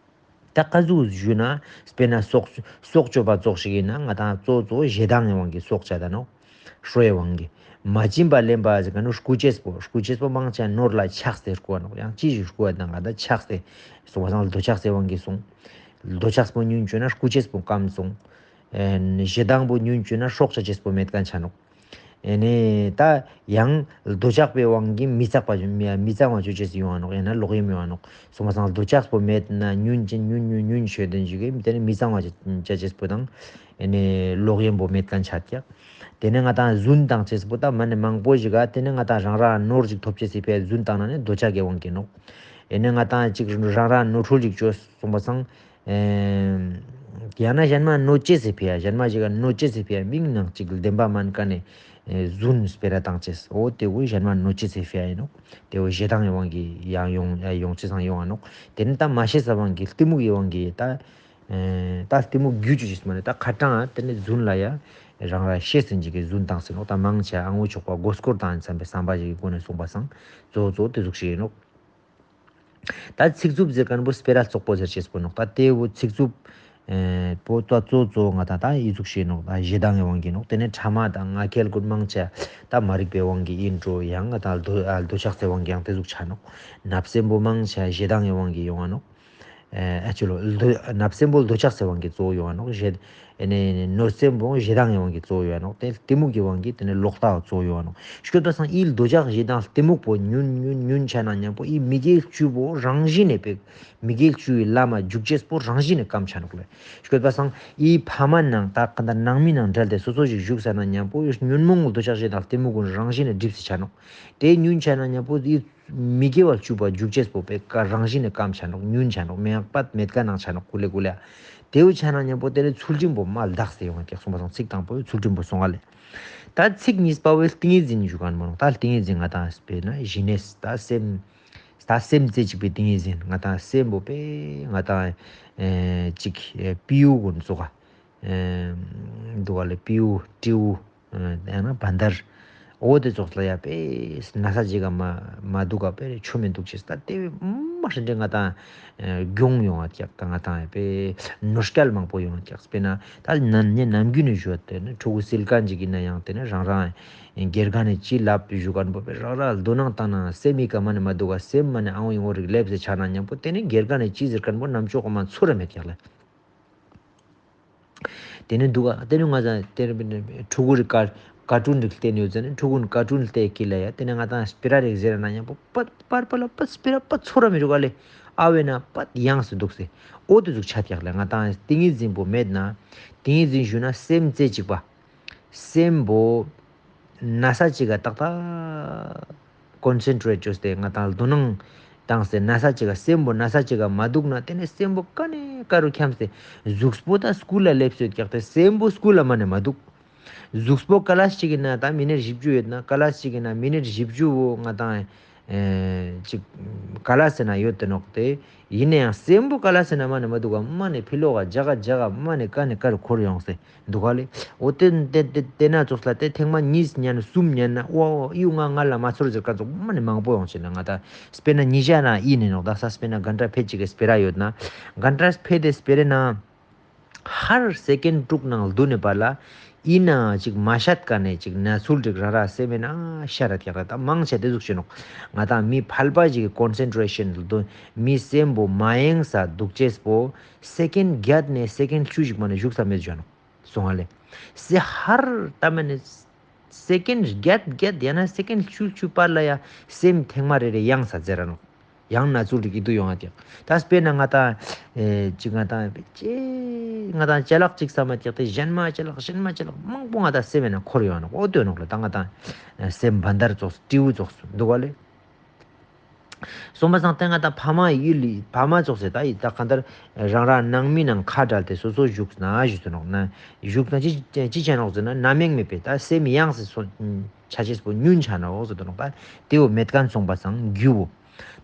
ད་ག་ཟུག་ཞུ་ན་དཔེར་ན་སྲོག་སྲོག་གཅོད་པ་ཙོགས་ཤིག་ཡིན་ན་ང་ཏང་གཙོ་བོ་གཙོ་བོ་ཞེ་སྡང་ངི་དབང་གིས་སྲོག་བཅད་ད་ནོག། ཧྲོའི་དབང་གིས། མ་བྱིན་པ་ལེན་པ་ཟེར་ཁན་ནི་རྐུ་ཅེས་པོ། རྐུ་ཅེས་པོ་མང་ཆེ་ནོར་ལ་ཆགས་ཏེ་རྐུ་བ་ནོག། ཡང་ཅི་ཞིག་རྐུ་བ་དང་ག་ད་ཆགས་ཏེ་སོང་བ་སང་འདོད་ཆགས་སི་དབང་གིས་སོང་། འདོད་ཆགས་པོ་ཉུང་ཅོས་ན་རྐུ་ཅེས་པོ་སྐམ་སོང་། ཨེ་ནི་ཞེ་སྡང་པོ་ཉུང་ཅོས་ན་སྲོག་ཆ་ཅེས་པོ་མེད་ཁན་ཆ་ནོག། ཨེ་ནི་ད་ཡང་འདོད་ཆགས་པའི་དབང་གིས་མི་གཙང་བ་མི་མི་གཙང་བ་ཅོ་ཅེས་ཡོང་བ་ནོག། ཡང་ན་ལོག་གཡེམ་ཡོང་བ་ནོག། སོང་བ་སང་འདོད་ཆགས་པོ་མེད་ན་ཉུང་ཅན་ཉུང་ཉུང་ཉུང་ཆོས་དོན་ཞིག་གི་དེ་ནི་མི་གཙང་བ་ཅོ་ཅེས་པོ་དང་ཨེ་ནི་ལོག་གཡེམ་པོ་མེད་ཁན་ཆ་ཀྱག། དེ་ནས་ང་ཏང་རྫུན་བཏང་ཅེས་པོ་ད་མ་ནི་མང་པོ་ཞིག་ག་དེ་ནས་ང་ཏང་རང་རང་ནོར་ཞིག་ཐོབ་ཅེས་སི་ཕིའ་རྫུན་བཏང་ན་ནི་འདོད་ཆགས་ཀྱི་དབང་གིས་ནོག། ཨེ་ནས་ང་ཏང་ཅིག་རང་རང་ནོར་འཁྲུལ་ཞིག་བཅོས་སོང་པ་སང་། ཡང་ན་གཞན་མ་གནོད་ཅེས་སི་ཕིའ་གཞན་མ་ཞིག་ག་གནོད་ཅེས་སི་ཕིའ་མིང་ནང་ཅིག་བདེན་པ་མན་ཀ་ནས་རྫུན་སྤེ་ར་བཏང་ཅེས། འོ་དེ་བོ་གཞན་མ་གནོད་ཅེས་སི་ཕིའ་ཡིན་ནོག། དེ་བོ་ཞེ་སྡང་གི་དབང་གིས་ཡང་ཡོང་ཡོང་ཅེས་སང་ཡོང་ང་ནོག། དེ་ནས་ད་མ་ཤེས་ས་དབང་གིས་གཏི་མུག་གི་དབང་གིས་ད། ཨེ་ད་གཏི་མུག་རྒྱུ་ཅོ་ཅེས་མ་ནི་ད་ཁ་ཏང་དེ་ནི་རྫུན་ལ་ཡ་རང་རང་ཤེས་ཟིན་ཅིག་གི་རྫུན་བཏང་ཟེར་ནོག། ད་མང་ཆེ་ཨ་ངོ་ཆོག་པ་མགོ་སྐོར་བཏང་ཡིན་བསམ་པའི་བསམ་པ་ཞིག་གི་སྒོ་ནས་གསུངས་པ་སང་གཙོ་བོ་གཙོ་བོ་དེ་ཟུག་ཞིག་ཡིན་ནོག། ད་ཚིག་རྩུབ་ཟེར་ཁན་པོ་སྤེ་ར་རྩོག་པོ་ཟེར་ཅེས་པོ་ནོག། ད་དེ་བོ་ཚིག་རྩུབ་ཨེ་པོ་ད་གཙོ་གཙོ་ང་ཏང་ད་ཨི་ཟུག་ཞིག་ནོག། ད་ཞེ་སྡང་གི་དབང་གིས་ནོག། དེ་ནས་ཕྲ་མ་དང་ང་རྒྱལ་ཀུན་མང་ཆེ་ད་མ་རིག་པའི་དབང་གིས་ཡིན་འགྲོ། ཡང་ང་ཏང་འདོད་འདོད་ཆགས་སི་དབང་གིས་ཡང་དེ་ཟུག་ཆ་ནོག། བརྣབ་སེམས་པོ་མང་ཆེ་ཞེ་སྡང་གི་དབང་གིས་ཡོང་ང་ནོག། ཨེ་ཨ་ཅི་ལོ། འདོད་བརྣབ་སེམས་པོ་འདོད་ཆགས་སི་དབང་གིས་གཙོ་བོ་ཡོང་ང་ནོག། ཞེ་ཨེ་ནས་གནོད་སེམས་པོ་ཞེ་སྡང་གི་དབང་གིས་གཙོ་བོ་ཡོང་ང་ནོག། དེ་གཏི་མུག་གི་དབང་གིས་དེ་ནས་ལོག་ལྟ་བ་གཙོ་བོ་ཡོང་ང་ནོག། ཤོད་པ་སང་ཨི་འདོད་ཆགས་ཞེ་སྡང་གཏི་མུག་པོ་ཉུན་ཉུན་ཉུན་ཆ་ན་མཉམ་པོ་ཨི་མི་དགེ་བཅུ་པོ་རང་བཞིན་ནས་པེ་མི་དགེ་བཅུའི་ལམ་མ་འཇུག་ཅེས་པོ་རང་བཞིན་ནས་སྐམ་ཆ་ནོག་ལེ། ཤོད་པ་སང་ཨི་ཕ་མ་ནང་ད་ག་ད་ནང་མི་ནང་འབྲེལ་ཏེ་སོ་སོ་ཞིག་བཞུགས་ས་ན་མཉམ་པོ་ཉོན་མོངས་འདོད་ཆགས་ཞེ་སྡང་གཏི་མུག་ཀུན་རང་བཞིན་ནས་འགྲིབ་སེ་ཆ་ནོག། དེ་ཉུན་ཆ་ན་མཉམ་པོ་ཨི་མི་དགེ་བ་བཅུ་པོ་འཇུག་ཅེས་པོ་པེ་ཀ་རང་བཞིན་ནས་སྐམ་ཆ་ནོག། ཉུན་ཆ་ནོག། མེད་པ་མེད་ཀ་ནང་ཆ་ནོག། ཀུ་ལེ་ཀུ་ལེ། དེའུ་ཆ་ན་མཉམ་པོ་དེ་ནས་ཚུལ་ཁྲིམས་པོ་མ་ལྡག་སེ་ཡོང་བ་ཀྱག། སོང་པ་སང་ཚིག་དང་པོ་ཚུལ་ཁྲིམས་པོ་སོང་ང་ལེ། ད་ཚིག་གཉིས་པ་བོའི་ཏིང་ངེ་འཛིན་ཞུ་ཁན་མོ་ནོག། ད་ཏིང་ངེ་འཛིན་ང་ཏང་སྤེར་ན་ཞི་གནས་ད་སེམས་ད་སེམས་རྩེ་གཅིག་པའི་ཏིང་ངེ་འཛིན་ང་ཏང་སེམས་པོ་པེ་ང་ཏང་ཨེ་ཅིག་ཨེ་སྤྲེའུ་ཀུན་ཙོགས་ཨེ་འདུག་ག་ལེ། སྤྲེའུ་སྤྲེའུ། ཨ་ཡང་ན་བན་དར། འོ་དེ་ཙོགས་ལ་ཡ་པེ་ན་ས་ཅིག་ག་མ་མ་འདུག་ག་པེ་ཆོ་མེད་འདུག་ཅེས་ད་དེ་བས་མ་ཧྲི་འདྲེ་ང་ཏང་གྱོང་ཡོང་བ་ཀྱག། ད་ང་ཏང་ཡ་པེ་ནོར་སྐལ་མང་པོ་ཡོང་བ་ཀྱག། དཔེར་ན་ད་ནན་ནེ་ནམ་རྒྱུན་ནས་ཞུ་བ་དེ་ནི་ཕྲུ་གུ་སིལ་ཁན་ཅིག་ཡིན་ན་ཡང་དེ་ནི་རང་རང་དགེ་རྒན་ནས་ཅི་ལབ་ཞུ་ཁན་པོ་པེ་རང་རང་དོ་སྣང་བཏང་ན་སེམས་མི་ཀ་མ་ནེ་མ་འདུག་ག་སེམས་མ་ནེ་ཨང་ཡོང་རིག་ལེབ་སེ་ཆ་ན་མཉམ་པོ་དེ་ནི་དགེ་རྒན་ནས་ཅི་ཟེར་ཁན་པོ་ནམ་ཅོག་ག་མ་ཚོར་ར་མེད་ཀྱག་ལེ། དེ་ནས་འདུག་ག། དེ་ནས་ང་ཚང་དེ་ནས་ཕྲུ་གུ་རིག་ཀར་ཀར་ཊུན་རིག་བལྟས་ནས་ཡོད་ཙ་ན་ཕྲུ་གུ་ཀར་ཊུན་བལྟས་ཀྱི་ལ་ཡ་དེ་ནས་ང་ཚང་སྤེ་ར་རིག་ཟེར་ན་མཉམ་པོ་པད་པར་པ་ལ་པད་སྤེ་ར་པད་ཚོར་ར་མི་རུག་ག་ལེ། ཨ་བས་ན་པད་ཡངས་སུ་འདུག་སེ། འོ་དེ་ཟུག་ཆ་ཀྱག་ལེ། ང་ཏང་ཏིང་ངེ་འཛིན་པོ་མེད་ན། ཏིང་ངེ་འཛིན་ཞུ་ན་སེམས་རྩེ་གཅིག་པ། སེམས་པོ་ན་ས་ཅིག་ག་ཏག་ཏག་ཀོན་སེན་ཊྲེཊ་བཅོས་ཏེ་ང་ཏང་དོ་སྣང་བཏང་སྟེ་ན་ས་ཅིག་ག་སེམས་པོ་ན་ས་ཅིག་ག་མ་འདུག་ན་དེ་ནས་སེམས་པོ་ཀ་ནས་ཀ་རུ་འཁྱམས་ཏེ་གཟུགས་པོ་ད་སྐུལ་ལ་སླེབས་སོད་ཀྱག་སྟེ་སེམས་པོ་སྐུལ་ལ་མ་ནེ་མ་འདུག། གཟུགས་པོ་ཀ་ལ་ཞིག་ཡིན་ན་ད་མི་ནིཊ་བཞི་བཅུ་ཡོད་ན་ཀ་ལ་ཞིག་ཡིན་ན་མི་ནིཊ་བཞི་བཅུ་བོ་ང་ཏང་ཨེ་ཅིག་ག་ལ་སེ་ན་ཡོད་དེ་ནོག་སྟེ། ཡིན་ན་ཡང་སེམས་པོ་ག་ལ་སེ་ན་མ་ནེ་མ་འདུག་ག་མ་ནེ་ཕི་ལོག་ག་ཇག་ག་ཇག་ག་མ་ནེ་ཀ་ནེ་ཀ་རུ་འཁོར་ཡོང་སྟེ་འདུག་ག་ལེ། འོ་དེ་དེ་དེ་དེ་ན་ཙོགས་ལ་དེ་ཐེངས་མ་གཉིས་ཉན་གསུམ་ཉན་ན་འོ་ཨི་ང་ང་ལ་མ་ཚོར་ཟེར་ཁན་ཙོགས་མ་ནེ་མང་པོ་ཡོང་ཆེ་ན་ང་ད་སྤེར་ན་ཉི་ཤ་ན་ཨི་ནེ་ནོག་ད་ས་སྤེར་ན་གན་ཊ་ཕེད་ཅིག་གི་སྤེ་ར་ཡོད་ན་གན་ཊ་ཕེད་དེ་སྤེ་ར་ན། ཧར་སེ་ཀེན་དྲུག་ནང་བསྡུ་ནས་པ་ལ་ཡིན་ན་ཅིག་མ་ཤད་ཀ་ནས་ཅིག་ན་ཚུལ་ཅིག་ར་ར་སེམས་མེད་ན་ཤ་ར་ཀྱག་ར་ད་མང་ཆེ་དེ་ཟུག་ཞུ་ནོག། ང་ད་མི་ཕལ་པ་ཅིག་གི་ཀོན་སེན་ཊྲེ་ཤན་བསྡུ་མི་སེམས་པོ་མ་ཡེངས་ས་འདུག་ཅེས་པོ་སེ་ཀེན་བརྒྱད་ནས་སེ་ཀེན་བཅུ་ཞིག་མ་ནེ་བཞུགས་ས་མེད་ཞུ་ནོག་སོང་ང་ལེ། སེ་ཧར་ད་མ་ནེ་སེ་ཀེན་བརྒྱད་བརྒྱད་ཡང་ན་སེ་ཀེན་བཅུ་བཅུ་བར་ལ་ཡ་སེམས་ཐེངས་མ་རེ་རེ་ཡེངས་ས་ཟེར་ར་ནོག། ཡང་ན་ཚུལ་རིག་གི་དུ་ཡོང་ང་ཀྱག། ད་སྤེར་ན་ང་ཏང་ཨེ་ཅིག་ང་ཏང་ཅེ་ང་ཏང་ཅ་ལག་ཅིག་ས་མ་ཀྱག་སྟེ་གཞན་མ་ཅ་ལག་གཞན་མ་ཅ་ལག་མང་པོ་ང་ཏང་སེམས་མེད་ན་འཁོར་ཡོང་ང་ནོག། འོ་དོ་ནོག་ལེ། ད་ང་ཏང་ཨེ་སེམས་བན་དར་ཙོགས་སྤྲེའུ་ཙོགས་འདུག་ག་ལེ། སོང་པ་སང་ད་ང་ཏང་ཕ་མ་ཡུལ་ལི་ཕ་མ་ཙོགས་སེ་ད་ཡི་ད་གང་ལྟར་རང་རང་ནང་མི་ནང་ཁ་བྲལ་ཏེ་སོ་སོ་བཞུགས་ན་བཞུགས་ཏེ་ནོག་ན་བཞུགས་ན་ཅི་ཅི་ཅི་བྱ་ནོག་ཟེར་ན་རྣམ་གཡེང་མེད་པའི་ད་སེམས་ཡེངས་སེ་སོ་ཆ་ཅེས་པོ་ཉུང་ཆ་ནོག་ཟེར་དོ་ནོག། ད་དེ་བོ་མེད་ཁན་སོང་པ་སང་རྒྱུ་བོ།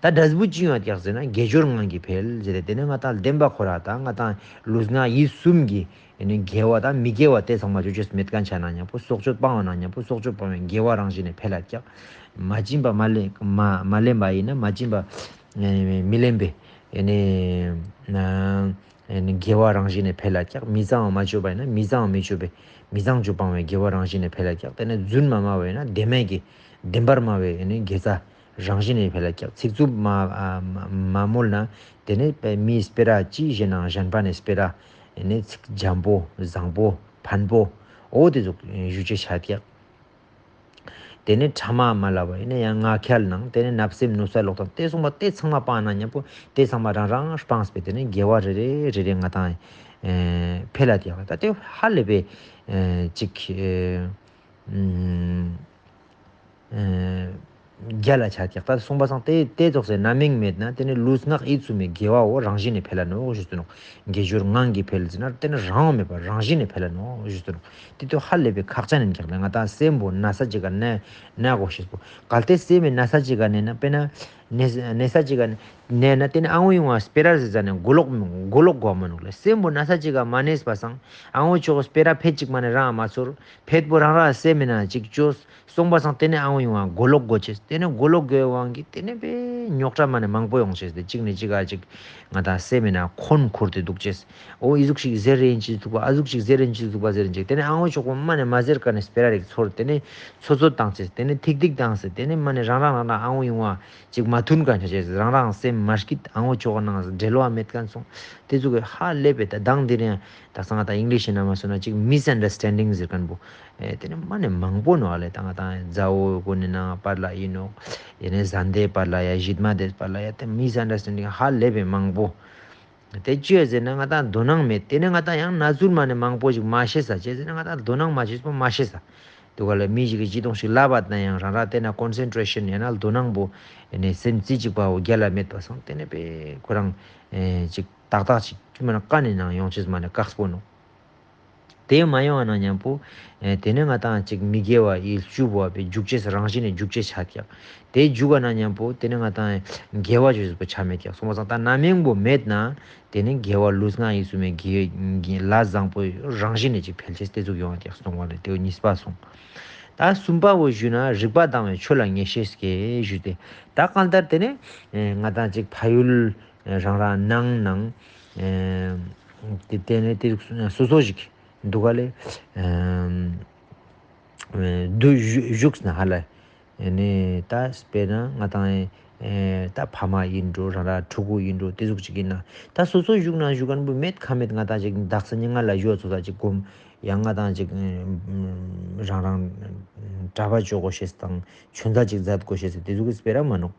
ད་འབྲས་བུ་ཅི་ཡོང་ཀྱག་ཟེར་ན་དགེ་སྦྱོར་ངང་གིས་འཕེལ་ཟེར་ཏེ་དེ་ནས་ང་ཏང་བདེན་པ་ཁོ་ར་ད་ང་ཏང་ལུས་ངག་ཡིད་གསུམ་གྱི་ཨེ་ནི་དགེ་བ་དང་མི་དགེ་བ་དེ་ཚང་མ་ཅོ་ཅེས་མེད་ཁན་ཆ་ན་མཉམ་པོ་སྲོག་གཅོད་སྤང་བ་ན་མཉམ་པོ་སྲོག་གཅོད་སྤང་བའི་དགེ་བ་རང་བཞིན་ནས་འཕེལ་ལ་ཀྱག། མ་བྱིན་པ་མ་ལེན་མ་མ་ལེན་པ་ཡིན་ན་མ་བྱིན་པ་ཨེ་མི་ལེན་པའི་ཨེ་ནི་ཨེ་ནི་དགེ་བ་རང་བཞིན་ནས་འཕེལ་ལ་ཀྱག། མི་གཙང་བ་མ་སྤྱོད་པ་ཡིན་ན་མི་གཙང་བ་མི་སྤྱོད་པའི་ མི་བཟང་སྤྱོད་སྤང་བའི་དགེ་བ་རང་བཞིན་ནས་འཕེལ་ལ་ཀྱག། དེ་ནས་རྫུན་མ་སྨྲ་བས་ན་བདེན་མེད་ཀྱི་བདེན་པར་སྨྲ་བའི་ཨེ་ནི་དགེ་རྩ་རང་བཞིན་ནས་འཕེལ་ལ་ཀྱག། ཚིག་རྩུབ་མ་ཨ་མ་མ་མོལ་ན་དེ་ནས་པའི་མིའི་སྤེ་ར་ཅི་བཞིན་ནང་གཞན་པ་ནས་སྤེ་ར་ཨེ་ནི་ཚིག་འཇམ་པོ་བཟང་པོ་ཕན་པོ་འོ་དེ་ཟུག་ཞུ་ཅེས་ཆ་ཀྱག། དེ་ནས་ཕྲ་མ་མ་ལབ་པ་ཡིན་ན་ཡང་ངག་འཁྱལ་ནང་དེ་ནས་བརྣབ་སེམས་ནུབ་ས་ལོག་སྟངས་དེ་གསུངས་པ་དེ་ཚང་མ་སྤངས་ན་མཉམ་པོ་དེ་ཚང་མ་རང་རང་སྤངས་པས་དེ་ནས་དགེ་བ་རེ་རེ་རེ་རེ་ང་དང་ཨེ་འཕེལ་ལ་དེ་ཡང་ད་དེ་ཧ་ལས་པའི་ཨེ་ཅིག་ཨེ་ཨུམ་ཨེ་རྒྱལ་ལ་ཆ་ཀྱག། ད་གསུངས་པ་སང་དེ་དེ་ཙོགས་སེ་རྣམ་གཡེང་མེད་ན་དེ་ནས་ལུས་ངག་ཡིད་གསུམ་མའི་དགེ་བའོ་རང་བཞིན་ནས་འཕེལ་ལ་ནོག་ཞུས་ཏེ་ནོག། དགེ་སྦྱོར་ངང་གིས་འཕེལ་ཟེར་ན་དེ་ནི་རང་དབང་མེད་པར་རང་བཞིན་ནས་འཕེལ་ལ་ནོག་ཞུས་ཏེ་ནོག། དེ་དུས་ཧ་ལས་པའི་ཁག་ཅན་ཡིན་ཀྱག་ལེ། ང་དང་སེམས་པོ་ན་ས་ཅིག་ག་གནས་ན་གོ་ཤེས་པོ། གལ་ཏེ་སེམས་མི་ན་ས་ཅིག་ག་གནས་ན་དཔེར་ན་གནས་གནས་ས་ཅིག་ག་གནས་ན་དེ་ནི་ཨ་འོ་ཡོང་བ་སྤེ་ར་ཟེར་ཟ་ནས་མགོ་ལོག་མགོ་ལོག་གོ་མ་ནོག་ལེ། སེམས་པོ་ན་ས་ཅིག་ག་མ་གནས་པ་སང་ཨ་འོ་ཆོག་སྤེ་ར་ཕེད་ཅིག་མ་ནས་རང་མ་ཚོར། ཕེད་པོ་རང་རང་སེམས་མི་ན་ཅིག་ཅོས། སོང་པ་སང་དེ་ནས་ཨ་འོ་ཡོང་བ་མགོ་ལོག་གོ་ཅེས། དེ་ནས་མགོ་ལོག་གོའི་དབང་གིས་དེ་ནས་པའི་རྙོག་དྲ་མ་ནས་མང་པོ་ཡོང་ཅེས། དེ་གཅིག་ནས་གཅིག་ག་ཅིག་ང་དང་སེམས་མི་ན་འཁོན་འཁོར་ཏེ་འདུག་ཅེས། འོ་ཨི་ཟུག་ཞིག་ཟེར་རེ་ཡིན་ཅིག་འདུག་པ། ཨ་ཟུག་ཞིག་ཟེར་རེ་ཡིན་ཅིག་འདུག་པ་ཟེར་རེ་ཅིག། དེ་ནས་ཨ་འོ་ཆོག་པོ་མ་ནས་མ་ཟེར་ཀ་ནས་སྤེ་ར་རིག་ཚོར། དེ་ནས་ཚོད་ཚོད་བཏང་ཅེས། དེ་ནས་ཐིག་ཐིག་བཏང་ཅེས། དེ་ནས་མ་ནས་རང་རང་རང་རང་ཨ་འོ་ཡོང་བ་ཅིག་མ་མཐུན་ཀ་ཆ་ཅེས། རང་རང་སེམས་མ་སྐྱིད། ཨ་འོ་ཆོག་ནང་འབྲེལ་བ་མེད་ཀ་སོང་། དེ་ཟུག་གི་ཧ་ལས་པའི་ད་དང་དེ་རིང་ད་སང་ད་ཨིང་ལིཤ་ན་མ་སོང་ན་ཅིག་མིས་ཨན་ཌར་སི་ཊེན་ཌིང་ཟེར་མཁན་པོ། ཨེ་དེ་ནི་མ་ནས་མང་པོ་ནོག་ལེ། ད་ང་དང་མཛའ་བོ་གུན་ནི་ནང་བར་ལ་ཡིན་ནོག། ཡེ་ནས་བཟའ་ཟླའི་བར་ལ་ཡ་གཞིས་མ་དེ་བར་ལ་ཡ་དེ་མིས་ཨན་ཌར་སི་ཊེན་ཌིང་ཧ་ལས་པའི་མང་པོ། དེ་ཅི་ཡ་ཟེར་ན་ང་དང་དོ་སྣང་མེད། དེ་ནས་ང་དང་ཡང་ན་ཟུར་མ་ནས་མང་པོ་ཞིག་མ་ཤེས་ས་ཅི་ཟེར་ན་ང་དང་དོ་སྣང་མ་བྱེད་པོ་མ་ཤེས་ས། དུ་ག་ལ་མི་ཞིག་གི་ཅི་དོང་ཞིག་ལབ་པ་ན་ཡང་རང་རང་དེ་ན་ཀོན་སེན་ཊྲེ་ཤན་ཡང་ན་དོ་སྣང་པོ་ཨེ་ནས་སེམས་རྩེ་གཅིག་པ་བོ་རྒྱལ་ལ་མེད་པ་སང་དེ་ནས་པའི་ཁོ་རང་ཨེ་ཅིག་ཏག་ཏག་ཅིག་མ་ན་ཀ་ནས་ནང་ཡོང་ཅེས་མ་ནས་དཀགས་པོ་ནོག། དེ་མ་ཡོང་ན་མཉམ་པོ་ཨེ་དེ་ནས་ང་དང་ཅིག་མི་དགེ་བ་ཡིད་བཅུ་བོ་བའི་འཇུག་ཅེས་རང་བཞིན་ནས་འཇུག་ཅེས་ཆ་ཀྱག། དེ་འཇུག་ག་ན་མཉམ་པོ་དེ་ནས་ང་དང་དགེ་བ་ཅོ་ཅེས་པོ་ཆ་མེད་ཀྱག། སོང་པ་སང་ད་རྣམ་གཡེང་པོ་མེད་ན་དེ་ནས་དགེ་བ་ལུས་ངག་ཡིད་གསུམ་མའི་དགེ་དགེ་ལས་བཟང་པོ་རང་བཞིན་ནས་ཅིག་འཕེལ་ཅེས་དེ་ཟུག་ཡོང་བ་ཀྱག་སོང་བ་ལེ། དེ་བོ་གཉིས་པ་སོང་། ད་གསུམ་པ་བོ་ཞུས་ན་རིག་པ་དྭངས་པའི་ཆོས་ལ་ངེས་ཤེས་སྐྱེ་ཞུས་ཏེ། ད་གང་ལྟར་དེ་ནས་ཨེ་ང་དང་ཅིག་ཕ་ཡུལ་ཨེ་རང་རང་ནང་ནང་ཨེ་དེ་དེ་ནས་དེ་སོ་སོ་ཞིག་འདུག་ག་ལེ། ཨེ་དུ་བཞུགས་ན་ཧ་ལ། ཨེ་ནས་ད་དཔེར་ན་ང་དང་ཨེ་ད་ཕ་མ་ཡིན་འགྲོ་རང་རང་ཕྲུ་གུ་ཡིན་འགྲོ་དེ་ཟུག་ཅིག་ཡིན་ན་ད་སོ་སོ་བཞུགས་ན་བཞུགས་མཁན་པོ་མེད་ཁ་མེད་ང་དང་ཅིག་དག་ས་ཉིན་ང་ལ་ཡོད་ཚོ་ད་ཅིག་གོམ་ཡང་ང་དང་ཅིག་རང་རང་གྲྭ་པ་ཅོ་དགོས་ཤེས་དང་ཆོས་མཛད་ཅིག་མཛད་དགོས་ཤེས་དེ་ཟུག་གི་སྤེ་ར་མ་ནོག།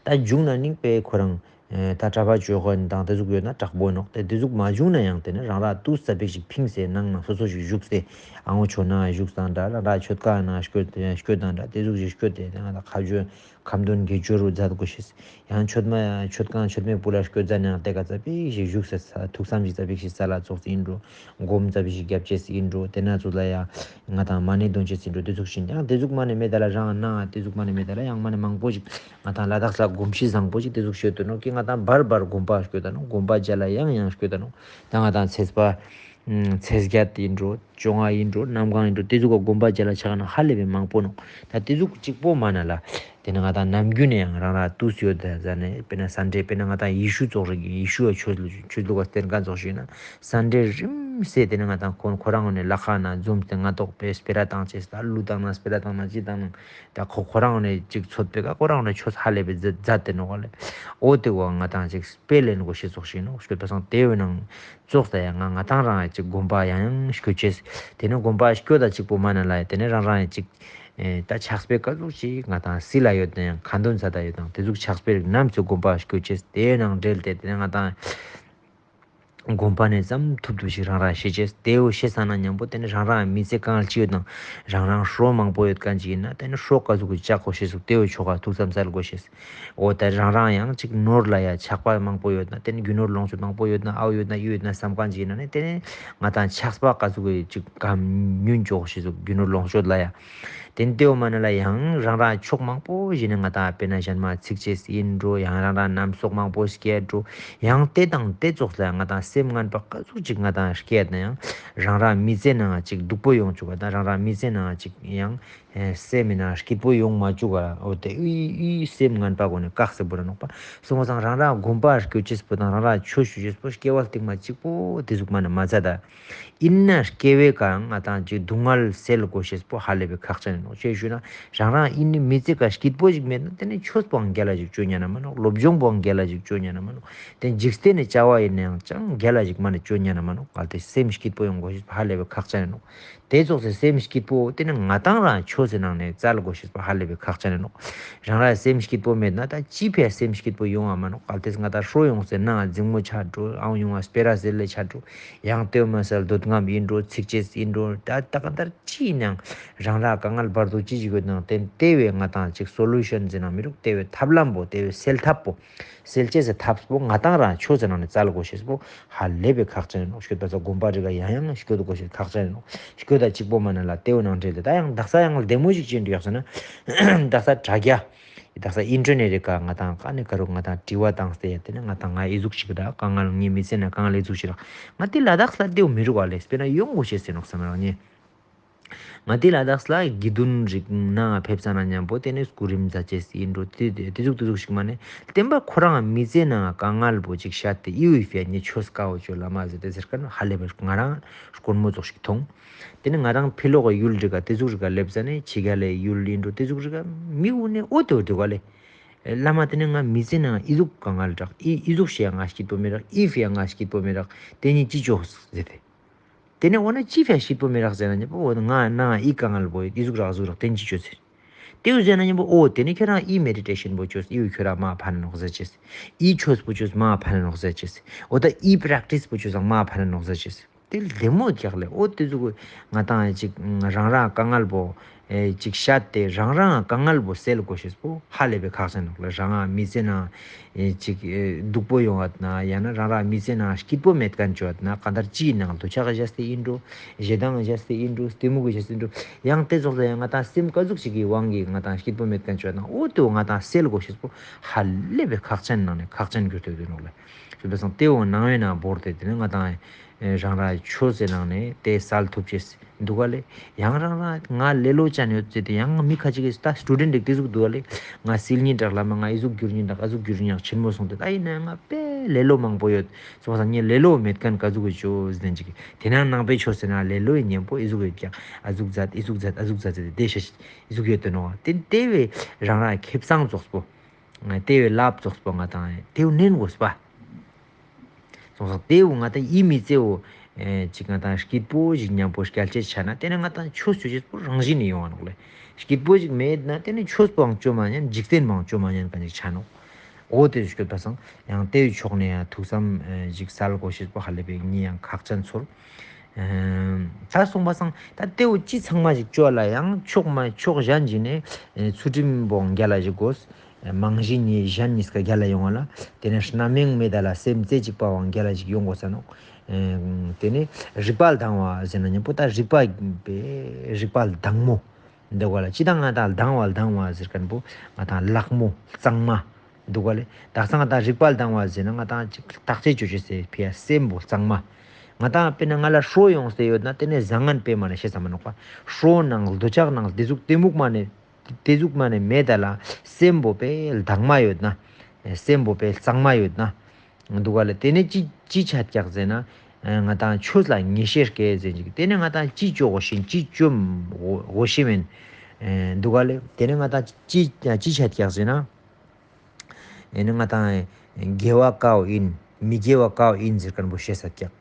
ད་བྱུང་ན་ནིང་པའི་ཁོ་རང་ཨེ་ད་གྲྭ་པ་ཅོ་དགོས་དང་དེ་ཟུག་ཡོད་ན་དྲག་པོ་ནོག། དེ་དེ་ཟུག་མ་བྱུང་ན་ཡང་དེ་ནི་རང་རང་དུས་ཙ་པིག་ཞིག་ཕིངས་སེ་ནང་ན་སོ་སོ་ཞིག་བཞུགས་སེ་ཨ་ངོ་ཆོ་ན་བཞུགས་དང་འདྲ་རང་རང་མཆོད་ཁང་ན་སྐྱོད་སྐྱོད་དང་འདྲ་དེ་ཟུག་ཞིག་སྐྱོད་དེ་ང་ད་ཁ་བྱོན་ཁ་འདོན་དགེ་སྦྱོར་རུ་མཛད་དགོས་ཤེས། ཡང་མཆོད་མ་མཆོད་ཁང་མཆོད་མེ་སྤུ་ལ་སྐྱོད་ཙ་ན་ཡང་དེ་ག་ཙ་པིག་ཞིག་བཞུགས་སེ་ཐུགས་བསམ་ཞིག་ཙ་པིག་ཞིག་ས་ལ་ཙོགས་ཡིན་འགྲོ། སྒོམ་ཙ་པིག་ཞིག་རྒྱབ་ཅེས་ཡིན་འགྲོ། དེ་ན་ཚོ་ལ་ཡང་ང་དང་མ་ཎི་འདོན་ཅེས་ཡིན་འགྲོ། དེ་ཚོ་ཞིག་ཡང་དེ་ཟུག་མ་ནས་མེད་ད་ལ་རང་ན་དེ་ཟུག་མ་ནས་མེད་ད་ལ་ཡང་མ་ནས་མང་པོ་ཞིག་ང་དང་ལ་དྭགས་ལ་གོམས་གཤིས་བཟང་པོ་ཞིག་དེ་ཟུག་ཤོད་དུ་ནོག་གི་ང་དང་བར་བར་དགོན་པ་སྐྱོད་ད་ནོག། དགོན་པ་རྒྱ་ལ་ཡང་ཡང་སྐྱོད་ད་ནོག། ད་ང་དང་ཚེས་པ་ཚེས་བརྒྱད་ཡིན་འགྲོ། བཅོ་ལྔ་ཡིན་འགྲོ། གནམ་གང་ཡིན་འགྲོ། དེ་ཟུག་ག་དགོན་པ་རྒྱ་ལ་ཆགས་ན་ཧ་ལས་པའི་མང་པོ་ནོག། ད་དེ་ཟུག་གཅིག་པོ་མ་ན་ལ། དེ་ནས་ང་དང་ནམ་རྒྱུན་ནས་ཡང་རང་རང་དུས་ཡོད་ད་ཟ་ནས་དཔེར་ན་སན་ཌེ་དཔེར་ན་ང་དང་ཡེ་ཤུ་ཙོགས་རིག་ཡེ་ཤུ་ཡ་ཆོས་ལུགས་ཆོས་ལུགས་པ་བསྟེན་མཁན་ཙོགས་ཞིག་ན་སན་ཌེ་རིམ་སེ་དེ་ནས་ང་དང་ཁོ་ཁོ་རང་ནས་ལ་ཁ་ན་འཛོམས་ཏེ་ང་ཏོག་པའི་སྤེ་ར་བཏང་ཅེས་ད་གླུ་བཏང་ན་སྤེ་ར་བཏང་ན་ཅི་བཏང་ན་ད་ཁོ་ཁོ་རང་ནས་ཅིག་ཚོད་པའི་ཀ་ཁོ་རང་ནས་ཆོས་ཧ་ལས་པའི་མཛད་མཛད་དེ་ནོག་ལེ། འོ་དེ་བོ་ང་དང་ཅིག་དཔེ་ལེན་དགོས་ཤེས་ཙོགས་ཤིག་ནོག། ཤོད་པ་སང་དེ་བས་ནང་ཙོགས་ད་ཡང་ང་ང་དང་རང་ཅིག་དགོན་པ་ཡང་ཡང་སྐྱོད་ཅེས། དེ་ནས་དགོན་པ་སྐྱོད་ད་གཅིག་པོ་མ་ན་ལ་ཡ་དེ་ནས་རང་རང་ཡང་ཅིག་ཨེ་ད་ཕྱག་དཔེ་ག་ཟུག་ཅིག་ང་དང་སིལ་ལ་ཡོད་ན་ཡང་ཁ་འདོན་ས་ད་ཡོད་དང་དེ་ཟུག་ཕྱག་དཔེ་རིགས་རྣམས་ཚོ་དགོན་པ་སྐྱོད་ཅེས་དེ་ནང་འབྲེལ་ཏེ་དེ་ནས་ང་དང་དགོན་པ་ནས་ཙམ་ཐུབ་ཐུབ་ཞིག་རང་རང་ཤེས་ཅེས་དེ་བོ་ཤེས་ས་ན་མཉམ་པོ་དེ་ནས་རང་རང་མི་ཚེ་གང་ལ་ཅི་ཡོད་དང་རང་རང་ཧྲོ་མང་པོ་ཡོད་མཁན་ཅིག་ཡིན་ན་དེ་ནས་ཧྲོ་ག་ཟུག་གི་ལྕགས་དགོས་ཤེས་ཟུག་དེ་བོ་ཆོ་ག་ཐུགས་བསམ་སལ་དགོས་ཤེས། འོ་ད་རང་རང་ཡང་ཅིག་ནོར་ལ་ཡ་ཆགས་པ་མང་པོ་ཡོད་ན་དེ་ནི་རྒྱུ་ནོར་ལོངས་སྤྱོད་མང་པོ་ཡོད་ན་ཨའོ་ཡོད་ན་ཡོད་ན་བསམ་མཁན་ཅིག་ཡིན་ན་ནི་དེ་ནི་ང་དང་ཆགས་པ་ག་ཟུག་གི་ཅིག་གམ་ཉུན་ཅོག་ཤེས་ཟུག་རྒྱུ་ནོར་ལོངས་སྤྱོད་ལ་ཡ། དེ་ནི་དེའོ་མ་ན་ལ་ཡང་རང་རང་ཕྱོགས་མང་པོ་ཞིག་ནས་ང་དང་དཔེར་ན་གཞན་མ་ཚིག་ཅེས་ཡིན་འགྲོ་ཡང་རང་རང་རྣམ་རྟོག་མང་པོ་སྐྱེ་འགྲོ་ཡང་དེ་དང་དེ་ཙོགས་ལ་ང་དང་སེམས་ངན་པ་ག་ཟུག་ཅིག་ང་དང་སྐྱེ་ན་ཡང་རང་རང་མི་ཚེ་ནང་ཅིག་སྡུག་པོ་ཡོང་བཅུག་པ་དང་རང་རང་མི་ཚེ་ནང་ཅིག་ཡང་། ཨེ་སེམས་མི་ནང་སྐྱིད་པོ་ཡོང་མ་བཅུག་ག། འོ་དེ་ཨི་ཨི་སེམས་ངན་པ་གོ་ནས་བཀག་སེ་བོར་ར་ནོག་པ། སོང་བ་སང་རང་རང་དགོན་པ་སྐྱོད་ཅེས་པོ་དང་རང་རང་ཆོས་ཞུ་ཅེས་པོ་སྐྱེ་བ་སྟིང་མ་གཅིག་པོ་དེ་ཟུག་མ་ནེ་མ་ཚད་ད། ཨིན་ན་སྐྱེ་བའི་ཀ་ང་དང་ཅིག་སྡུག་བསྔལ་སེལ་དགོས་ཤེས་པོ་ཧ་ལས་པའི་ཁག་ཅན་ནོག། ཅི་ཞུ་ན་རང་རང་ཨིན་ནི་མི་ཚེ་ཀ་སྐྱིད་པོ་ཞིག་མེད་ན་དེ་ནི་ཆོས་པོའང་རྒྱལ་ལ་ཞིག་བཅོ་ཉན་ན་མ་ནོག། སློབ་སྦྱོང་པོའང་རྒྱལ་ལ་ཞིག་བཅོ་ཉན་ན་མ་ནོག། དེ་འཇིག་རྟེན་ནི་བྱ་བ་ཡིན་ནའང་ཅང་རྒྱལ་ལ་ཞིག་མ་ནེ་བཅོ་ཉན་ན་མ་ནོག། གལ་ཏེ་སེམས་སྐྱིད་པོ་ཡོང་དགོས་ཤེས་པོ་ཧ་ལས་པའི་ཁག་ཅན་ནོག། དེ་ཙོགས་སེ་སེམས་སྐྱིད་པོ་དེ་ནི་ང་དང་རང་ཆོས་སི་ནང་ནས་བཙལ་དགོས་ཤེས་པོ་ཧ་ལས་པའི་ཁག་ཅན་ནོག། རང་རང་སེམས་སྐྱིད་པོ་མེད་ན་ད་ཅི་ཕིའ་སེམས་སྐྱིད་པོ་ཡོང་བ་མ་ནོག། གལ་ཏེ་ང་ད་ཧྲོ་ཡོང་སེ་ན་འཛིང་མོ་ཆ་འགྲོ། ཨང་ཡོང་བ་སྤེ་ར་ཟེར་ལེ་ཆ་འགྲོ། ཡང་ལྟོས་མ་སལ་འདོད་རྔམ་ཡིན་འགྲོ། ཚིག་ཅེས་ཡིན་འགྲོ། ད་ད་ག་ད་ཅི་ཡིན་ནའང་རང་རང་དཀའ་ངལ་བར་དུ་ཅི་ཞིག་ཡོད་ནའང་དེ་དེ་བས་ང་དང་ཅིག་སོ་ལུ་ཤན་ཟེར་ན་མི་རུག། དེ་བས་ཐབས་ལམ་པོ་དེ་བས་སེལ་ཐབས་པོ། སེལ་ཅེས་སི་ཐབས་པོ་ང་དང་རང་ཆོས་སི་ནང་ནས་བཙལ་དགོས་ཤེས་པོ་ཧ་ལས་པའི་ཁག་ཅན་ཡིན་ནོག། སྐྱོད་པ་ས་དགོན་པ་རི་ག་ཡང་ཡང་སྐྱོད་དགོས་ཤེས་ཁག་ཅན་ཡིན་ནོག། སྐྱོད་ད་གཅིག་པོ་མ་ན་ལ་དེའུ་ནང་འབྲེལ་ཏེ་ད་ཡང་དག་ས་ཡང་ལྡེ་མོ་ཞིག་ཅན་འདྲི་ཡག་ཟེར་ན་དག་ས་དྲ་རྒྱ་དག་ས་ཨིན་ཊར་ནེཊ་རི་ག་ང་དང་ཀ་ནས་ཀ་རུ་ང་དང་དྲི་བ་བཏང་སྟེ་ཡ་དེ་ནས་ང་དང་ང་ཨི་ཟུག་ཞིག་ད་དཀའ་ངལ་ངའི་མི་ཚེ་ན་དཀའ་ངལ་ཨི་ཟུག་ཞིག་རག། ང་དེ་ལ་དག་ས་ལ་དེའུ་མི་རུག་བ་ལེ་སྤེར་ན་ཡོང་དགོས་ཤེས་ཟེར་ནོག་བསམ་རག་ཉེ། ང་དེ་ལ་དག་ས་ལ་དགེ་འདུན་རིགས་ནང་ཕེབས་ས་ན་མཉམ་པོ་དེ་ནས་སྐུ་རིམ་མཛད་ཅེས་ཡིན་འགྲོ། དེ་དེ་ཟུག་དེ་ཟུག་ཞིག་མ་ནས་བསྟན་པ་ཁོ་རང་མི་ཚེ་ནང་དཀའ་ངལ་པོ་ཅིག་བཤད་དེ་ཨི་བོའི་ཕིའ་ཉེ་ཆོས་དཀའ་བོ་ཅོ་ལ་མ་ཟེར་ཏེ་ཟེར་ཁན་ཧ་ལས་པའི་ང་རང་དཀོན་མོ་ཙོགས་ཤིག་མཐོང་། དེ་ནས་ང་རང་ཕི་ལོག་གི་ཡུལ་རི་ག་དེ་ཟུག་རི་ག་སླེབས་ས་ནས་ཕྱི་རྒྱལ་ལི་ཡུལ་ཡིན་འགྲོ་དེ་ཟུག་རི་ག་མི་འུ་ནས་འོ་དེ་འོ་དེ་ག་ལེ། བླ་མ་དེ་ནས་ང་མི་ཚེ་ནང་ཨི་ཟུག་དཀའ་ངལ་རག། ཨི་ཨི་ཟུག་ཤེས་ང་སྐྱིད་པོ་མི་རག། ཨི་ཕིའ་ང་སྐྱིད་པོ་མི་རག། དེ་ཉིད་ཅི་ཅོས་ཟེར་ཏེ། དེ་ནས་འོ་ན་ཅི་ཕིའ་སྐྱིད་པོ་མི་རག་ཟེར་ན་ཉེ་པོ་འོ་ང་ནང་ཨི་དཀའ་ངལ་པོ་ཡོད་ཨི་ཟུག་རག་ཟུག་རག་དེ་ཅི་ཅོས་ཟེར། དེའུ་ཟེར་ན་ཉེ་པོ་འོ་དེ་ནས་ཁྱོད་རང་ཨི་མེ་ཌི་ཊེ་ཤན་པོ་ཅོས་ཨི་བོ་ཁྱོད་རང་མ་ཕན་ནོག་ཟེར་ཅེས། ཨི་ཆོས་པོ་ཅོས་མ་ཕན་ནོག་ཟེར་ཅེས། འོ་ད་ཨི་པྲེག་ཊིས་པོ་ཅོས་མ་ཕན་ནོག་ཟེར་ཅེས། དེ་ལྡེ་མོ་རྒྱག་ལེ། འོ་དེ་ཟུག་ང་དང་ཅིག་རང་རང་དཀའ་ངལ་པོ་ཨེ་ཅིག་བཤད་དེ་རང་རང་དཀའ་ངལ་པོ་སེལ་དགོས་ཤེས་པོ་ཧ་ལས་པའི་ཁག་ཅན་ནོག་ལེ། རང་རང་མི་ཚེ་ནང་ཨེ་ཅིག་ཨེ་སྡུག་པོ་ཡོང་བ་ན་ཡང་ན་རང་རང་མི་ཚེ་ནང་སྐྱིད་པོ་མེད་ཁན་ཅོ་བ་ན་གང་ལྟར་ཅིའི་ནང་འདོད་ཆགས་བཞག་སྟེ་ཡིན་འགྲོ། ཞེ་སྡང་བཞག་སྟེ་ཡིན་འགྲོ། གཏི་མུག་བཞག་སྟེ་ཡིན་འགྲོ། ཡང་དེ་ཙོགས་ལ་ཡང་ང་དང་སེམས་ཀ་ཟུག་ཅིག་གི་དབང་གིས་ང་དང་སྐྱིད་པོ་མེད་ཁན་ཅོ་བ་ན་འོ་དེ་ང་དང་སེལ་དགོས་ཤེས་པོ་ཧ་ལས་པའི་ཁག་ཅན་ནང་ནས་ཁག་ཅན་གྱུར་ཏེ་ཡོད་ནོག་ལེ། ཞུ་བ་སང་དེ་འོ་ནང་བའི་ནང་བོར་ཏེ་དེ་ནས་ང་དང་ཨེ་རང་རང་ཆོས་སི་ནང་ནས་དེ་སལ་ཐུབ་ཅེས་འདུག་ག་ལེ། ཡང་རང་རང་ང་ལེ་ལོ་ཅན་ཡོད་ཟེར་ཏེ་ཡང་མི་ཁ་ཅིག་གིས་ད་སི་ཊུ་ཌེན་ཊ་རིགས་དེ་ཟུག་འདུག་ག་ལེ། ང་སིལ་ཉིན་དྲག་ལ་མ་ང་ཨི་ཟུག་གྱུར་ཉིན་དྲག་ཨ་ཟུག་གྱུར་ཉིན་དྲག་ཆེན་མོ་སོང་སྟེ་ད་ཡིན་ན་ང་དཔེ་ལེ་ལོ་མང་པོ་ཡོད། སོང་བ་སང་ངས་ལེ་ལོ་མེད་ཁན་ཀ་ཟུག་གི་ཅོ་ཟེར་ཅིག་དེ་ནང་ནང་པའི་ཆོས་ཟེར་ན་ལེ་ལོའི་གཉེན་པོ་ཨི་ཟུག་ཡོད་ཀྱག་ཨ་ཟུག་མཛད་ཨི་ཟུག་མཛད་ཨ་ཟུག་མཛད་ཟེར་ཏེ་དེ་ཤ་ཨི་ཟུག་ཡོད་དེ་ནོག། དེ་དེ་བས་རང་རང་ཁེ་བཟང་ཙོགས་པོ། དེ་བས་ལབ་ཙོགས་པོ་ང་དང་དེ་བས་ནན་དགོས་པ། སོང་ཙང་དེ་བས་ང་དང་ཨི་མི་ཚེ་བོ་ཨེ་ཅིག་ང་དང་སྐྱིད་པོ་ཞིག་མཉམ་པོ་སྐྱལ་ཅེས་ཆ་ན་དེ་ནས་ང་དང་ཆོས་ཅོ་ཅེས་པོ་རང་བཞིན་ནས་ཡོང་བ་ནོག་ལེ། སྐྱིད་པོ་ཞིག་མེད་ན་དེ་ནས་ཆོས་པོའང་ཅོ་མ་ཉན། འཇིག་རྟེན་པོའང་ཅོ་མ་ཉན་ཁན་ཅིག་ཆ་ནོག། འོ་དེ་སྐྱོད་པ་སང་ཡང་དེའི་ཕྱོགས་ནས་ཡང་ཐུགས་བསམ་ཨེ་ཅིག་སལ་དགོས་ཤེས་པོ་ཧ་ལས་པའི་ངའི་ཡང་ཁག་ཅན་ཚོར། ཨེ་ད་སོང་པ་སང་ད་དེ་བོ་ཅི་ཚང་མ་ཞིག་ཅོ་ལ་ཡང་ཕྱོགས་མ་ཕྱོགས་གཞན་ཞིག་ནས་ཨེ་ཚུལ་ཁྲིམས་པོ་རྒྱལ་ལ་ཞིག་དགོས། རྨང་གཞི་ནི་གཞན་གཉིས་ཀ་རྒྱལ་ལ་ཡོང་བ་ལ། དེ་ནས་རྣམ་གཡེང་མེད་ད་ལ་སེམས་རྩེ་གཅིག་པ་བོའང་རྒྱལ་ལ་ཞིག་ཡོང་དགོས་ས་ནོག། ཨེ་དེ་ནས་རིག་པ་ལྡང་བ་ཟེར་ན་མཉམ་པོ་ད་རིག་པ་རིག་པ་ལྡང་མོ་འདུག་ག་ལེ། ཅི་དང་ང་དང་ལྡང་བ་ལྡང་བ་ཟེར་ཁན་པོ་ང་དང་ལག་མོ་གཙང་མ་འདུག་ག་ལེ། དག་ས་ང་དང་རིག་པ་ལྡང་བ་ཟེར་ན་ང་དང་ཅིག་བརྟག་དཔྱད་ཅོ་ཅེས་ཟེར་ཕི་ཡ་སེམས་པོ་གཙང་མ། ང་དང་དཔེར་ན་ང་ལ་ཧྲོ་ཡོང་སྟེ་ཡོད་ན་དེ་ནས་བཟང་ངན་དཔེ་མ་ནས་ཤེས་ས་མ་ནོག་པ། ཧྲོ་ནང་འདོད་ཆགས་ནང་དེ་ཟུག་གཏི་མུག་མ་ནས་དེ་ཟུག་མ་ནས་མེད་ད་ལ་སེམས་པོ་དཔེ་ལྡང་མ་ཡོད་ན། སེམས་པོ་དཔེ་གཙང་མ་ཡོད་ན། འདུག་ག་ལེ། དེ་ནས་ཅི་ཅི་ཆ་ཀྱག་ཟེར་ན། ང་དང་ཆོས་ལ་ངེས་ཤེས་སྐྱེ་ཟེར་ཅིག། དེ་ནས་ང་དང་ཅི་ཅོ་དགོས་ཤེས་ཅི་ཅོ་དགོས་ཤེས་མེན། འདུག་ག་ལེ། དེ་ནས་ང་དང་ཅི་ཅི་ཆ་ཀྱག་ཟེར་ན། ཨེ་ནི་ང་དང་དགེ་བ་ཀའོ་ཨིན། མི་དགེ་བ་ཀའོ་ཨིན་ཟེར་ཁན་པོ་ཤེས་ས་ཀྱག།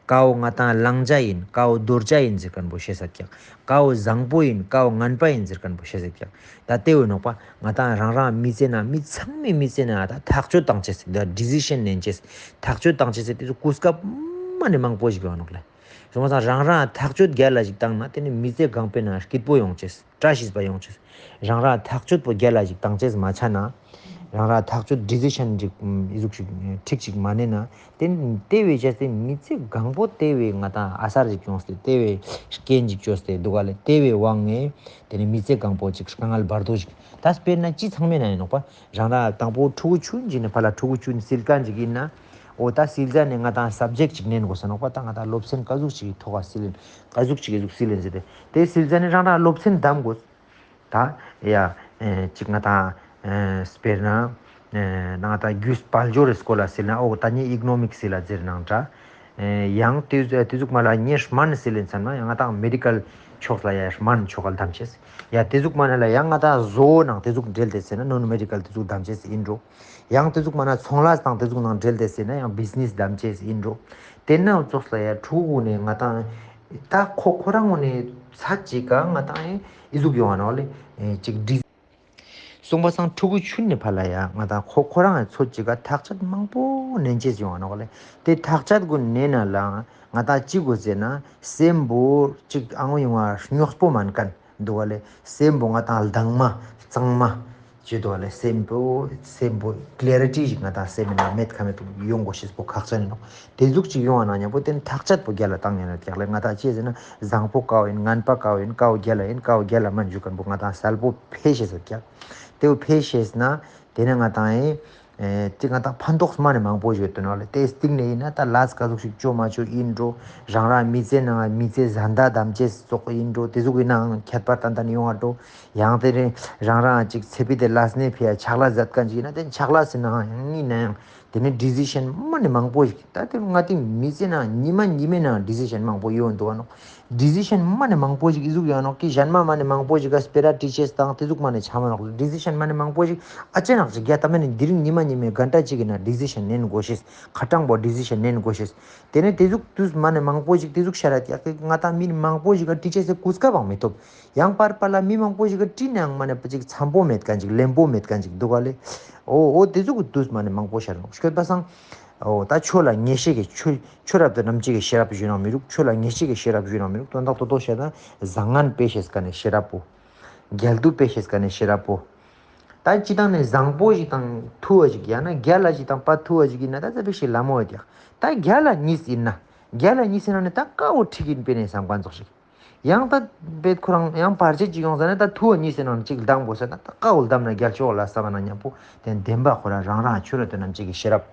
ཀའོ་ང་དང་བླང་བྱ་ཨིན། ཀའོ་དོར་བྱ་ཨིན་ཟེར་ཁན་པོ་ཤེས་ས་ཀྱག། ཀའོ་བཟང་པོ་ཨིན། ཀའོ་ངན་པ་ཨིན་ཟེར་ཁན་པོ་ཤེས་ས་ཀྱག། ད་དེ་བོ་ནོག་པ། ང་དང་རང་རང་མི་ཚེ་ན་མི་ཚང་མའི་མི་ཚེ་ན་ད་ཐག་གཅོད་བཏང་ཅེས་ཟེར། ད་ཌི་སི་ཤན་ལེན་ཅེས། ཐག་གཅོད་བཏང་ཅེས་ཟེར་དེ་ཚོ་གོ་སྐབས་མ་ནས་མང་པོ་ཞིག་ཡོང་ནོག་ལེ། སོང་བ་སང་རང་རང་ཐག་གཅོད་རྒྱལ་ལ་ཞིག་བཏང་ན་དེ་ནི་མི་ཚེ་གང་པོའི་ནང་སྐྱིད་པོ་ཡོང་ཅེས། བཀྲ་ཤིས་པ་ཡོང་ཅེས། རང་རང་ཐག་གཅོད་པོ་རྒྱལ་ལ་ཞིག་བཏང་ཅེས་མ་ཆ་ན། རང་རང་ཐག་གཅོད་ཌི་སི་ཤན་ཅིག་ཨི་ཟུག་ཅིག་ཁྲིག་ཅིག་མ་ནེ་ན། དེ་དེ་བས་བྱས་ཏེ་མི་ཚེ་གང་པོ་དེ་བས་ང་དང་ཨ་སར་ཅིག་ཡོང་སྟེ་དེ་བས་རྐྱེན་ཅིག་བཅོས་ཏེ་འདུག་ག་ལེ། དེ་བས་དབང་ངེ་དེ་ནི་མི་ཚེ་གང་པོ་ཅིག་དཀའ་ངལ་བར་དོ་ཅིག། ད་དཔེར་ན་ཅི་ཚང་མའི་ནང་ཡིན་ནོག་པ། རང་རང་དང་པོ་ཕྲུ་གུ་ཆུན་ཅིག་ནས་ཕ་ལ་ཕྲུ་གུ་ཆུན་སིལ་མཁན་ཅིག་ཡིན་ན། འོ་ད་སིལ་ཟ་ནས་ང་དང་སབ་ཇེག་ཅིག་ནན་དགོས་ས་ནོག་པ། ད་ང་དང་སློབ་ཚན་ག་ཟུག་ཅིག་གི་ཐོག་ག་སིལ་ཡིན། ག་ཟུག་ཅིག་གི་ཟུག་སིལ་ཡིན་ཟེར་ཏེ། དེ་སིལ་ཟ་ནས་རང་རང་སློབ་ཚན་བདམས་དགོས། ད་ཡ་ཨེ་ཅིག་ང་ཏང་ཨེ་སྤེར་ན་ཨེ་ང་ཏང་རྒྱུས་དཔལ་འབྱོར་རི་སྐོར་ལ་སིལ་ན་འོ་ད་ནི་ཨི་ཀོ་ནོ་མིག་སི་ལ་ཟེར་ནང་འདྲ། ཨེ་ཡང་དེ་དེ་ཟུག་མ་ལ་ཉེ་སྨན་སིལ་ལེན་ཚར་ན་ཡང་ང་ཏང་མེ་ཌི་ཀལ་ཕྱོགས་ལ་ཡ་སྨན་ཕྱོགས་ལ་གདམ་ཅེས། ཡ་དེ་ཟུག་མ་ན་ལ་ཡང་ང་ཏང་བཟོ་ནང་དེ་ཟུག་འབྲེལ་ཏེ་སིལ་ན་ནོན་མེ་ཌི་ཀལ་དེ་ཟུག་གདམ་ཅེས་ཨིན་འགྲོ། ཡང་དེ་ཟུག་མ་ན་ཚོང་ལས་དང་དེ་ཟུག་ནང་འབྲེལ་ཏེ་སིལ་ན་ཡང་བིས་ནེས་གདམ་ཅེས་ཨིན་འགྲོ། དེ་ན་ཙོགས་ལ་ཡ་ཕྲུ་གུ་ནས་ང་ཏང་ད་ཁོ་ཁོ་རང་ངོ་ནས་ཚ་ཅིག་ག་ང་ཏང་ཨི་ཟུག་ཡོང་ང་ནོག་ལེ། ཨེ་ཅིག་འདྲི། སོང་པ་སང་ཕྲུ་གུ་ཆུན་ནས་ཕར་ལ་ཡ་ང་ཏང་ཁོ་ཁོ་རང་ཚོད་ཅིག་ག་ཐག་ཆད་མང་པོ་ནན་ཅེས་ཡོང་ང་ནོག་ལེ། དེ་ཐག་ཆད་གུན་ནན་ན་ལ་ང་ཏང་ཅི་དགོས་ཟེར་ན་སེམས་པོ་ཅིག་ཨང་ཡོང་ང་རྙོག་པོ་མན་ཁན་འདུག་ག་ལེ། སེམས་པོ་ང་ཏང་ལྡང་མ་གཙང་མ་ཅི་འདུག་ག་ལེ། སེམས་པོ་སེམས་པོ་ཀླེ་རི་ཊི་ཞིག་ང་ཏང་སེམས་ནང་མེད་ཁ་མེད་ཡོང་དགོས་ཤེས་པོ་ཁག་ཅན་ནོག། དེ་ཟུག་ཅིག་ཡོང་ང་ན་མཉམ་པོ་དེ་ནི་ཐག་ཆད་པོ་རྒྱལ་ལ་བཏང་ཡོང་ན་ཀྱག་ལེ། ང་ཏང་ཅི་ཟེར་ན་བཟང་པོ་ཀའོ་ཡིན། ངན་པ་ཀའོ་ཡིན། ཀའོ་རྒྱལ་ལ་ཡིན། ཀའོ་རྒྱལ་ལ་མན་ཞུ་ཁན་པོ་ང་ཏང་གསལ་པོ་ཕེ་ཤེས་ཟེར་ཀྱག། དེ་བོ་ཕེ་ཤེས་ན་དེ་ནས་ང་ཏང་ཨེ་ཨེ་དེ་ང་ཏང་ཕན་ཐོགས་མ་ནི་མང་པོ་ཞིག་ཡོད་དོ་ནོག་ལེ། དེ་སྟིང་ནས་ཡིན་ན་ད་ལས་ཀ་ཟུག་ཞིག་ཅོ་མ་ཅོ་ཡིན་འགྲོ། རང་རང་མི་ཚེ་ནང་མི་ཚེ་བཟའ་ཟླ་གདམ་ཅེས་ཙོགས་ཡིན་འགྲོ། དེ་ཟུག་ཡིན་ནའང་ཁྱད་པར་ཏན་ཏན་ཡོང་བ་འགྲོ། ཡང་དེ་རིང་རང་རང་ཅིག་ཚེ་ཕི་དེ་ལས་ནས་ཕི་ཡ་ཕྱག་ལས་མཛད་ཁན་ཅིག་ཡིན་ན་དེ་ཕྱག་ལས་སི་ནང་ཡང་ཡིན་ནའང་དེ་ནས་ཌི་སི་ཤན་མ་ནི་མང་པོ་ཞིག་ད་དེ་ང་ཏི་མི་ཚེ་ནང་ཉི་མ་ཉི་མའི་ནང་ཌི་སི་ཤན་མང་པོ་ཡོང་འདུག་ག་ནོག། ཌི་སི་ཤན་མ་ནི་མང་པོ་ཞིག་ཨི་ཟུག་ཡོང་ནོག་གི་གཞན་མ་མ་ནི་མང་པོ་ཞིག་ག་སྤེ་ར་ཊི་ཅེས་དང་དེ་ཟུག་མ་ནི་ཆ་མ་ནོག། ཌི་སི་ཤན་མ་ནི་མང་པོ་ཞིག་ཨ་ཅེ་ནག་ཅིག་རྒྱ་ད་མ་ནི་དེ་རིང་ཉི་མ་ཉི་མའི་གན་ཊ་ཅིག་གི་ནང་ཌི་སི་ཤན་ནན་དགོས་ཤེས། ཁ་གྲངས་པོ་ཌི་སི་ཤན་ནན་དགོས་ཤེས། དེ་ནས་དེ་ཟུག་དུས་མ་ནི་མང་པོ་ཞིག་དེ་ཟུག་ཤར་ར་ཀྱག་གི་ང་ཏང་མི་མང་པོ་ཞིག་ག་ཊི་ཅེས་སི་གོ་སྐབས་བང་མི་ཐོབ། ཡང་པར་པར་ལ་མི་མང་པོ་ཞིག་ག་ཊི་ནའང་མ་ནི་ཅིག་འཚམ་པོ་མེད་ཁན་ཅིག་ལེམ་པོ་མེད་ཁན་ཅིག་འདུག་ག་ལེ། འོ་འོ་དེ་ཟུག་གི་དུས་མ་ནི་མང་པོ་ཤར་ནོག་ཤོད་པ་སང་། འོ་ད་ཆོས་ལ་ངེས་ཤེས་ཀྱི་ཆོས་ཆོས་རབ་ཏུ་རྣམ་འབྱེད་ཀྱི་ཤེས་རབ་ཞུ་ནང་མི་རུག། ཆོས་ལ་ངེས་ཤེས་ཀྱི་ཤེས་རབ་ཞུ་ནང་མི་རུག། དོན་དག་ཏོ་ཏོ་བཤད་ན་བཟང་ངན་དཔེ་ཤེས་ཁན་ནི་ཤེས་རབ་པོ། རྒྱལ་དུ་དཔེ་ཤེས་ཁན་ནི་ཤེས་རབ་པོ། ད་སྤྱི་བཏང་ནས་བཟང་པོ་ཞིག་དང་ཐུ་བ་ཞིག་ཡང་ན་རྒྱལ་ལ་ཞིག་དང་པ་ཐུ་བ་ཞིག་ཡིན་ན་ད་ཙ་པིག་ཞིག་ལ་མོ་ཡོད་ཀྱག། ད་རྒྱལ་ལ་གཉིས་ཡིན་ན་རྒྱལ་ལ་གཉིས་ཡིན་ན་ནི་ད་ཀ་བོ་ཁྲིག་ཡིན་པས་ནས་བསམ་ཁན་ཙོགས་ཤིག། ཡང་ད་བེད་ཁོ་རང་ཡང་བར་ཆད་ཅིག་ཡོང་ཟ་ན་ད་ཐུ་བ་གཉིས་ཡིན་ན་ནི་གཅིག་ལྡང་དགོས་ཟ་ན་ད་ཀ་བོ་ལྡམ་ན་རྒྱལ་ཤོག་ལ་བསམ་ན་མཉམ་པོ་དེ་བདེན་པ་ཁོ་རང་རང་རང་ཆོས་རབ་ཏུ་རྣམ་འབྱེད་ཀྱི་ཤེས་རབ།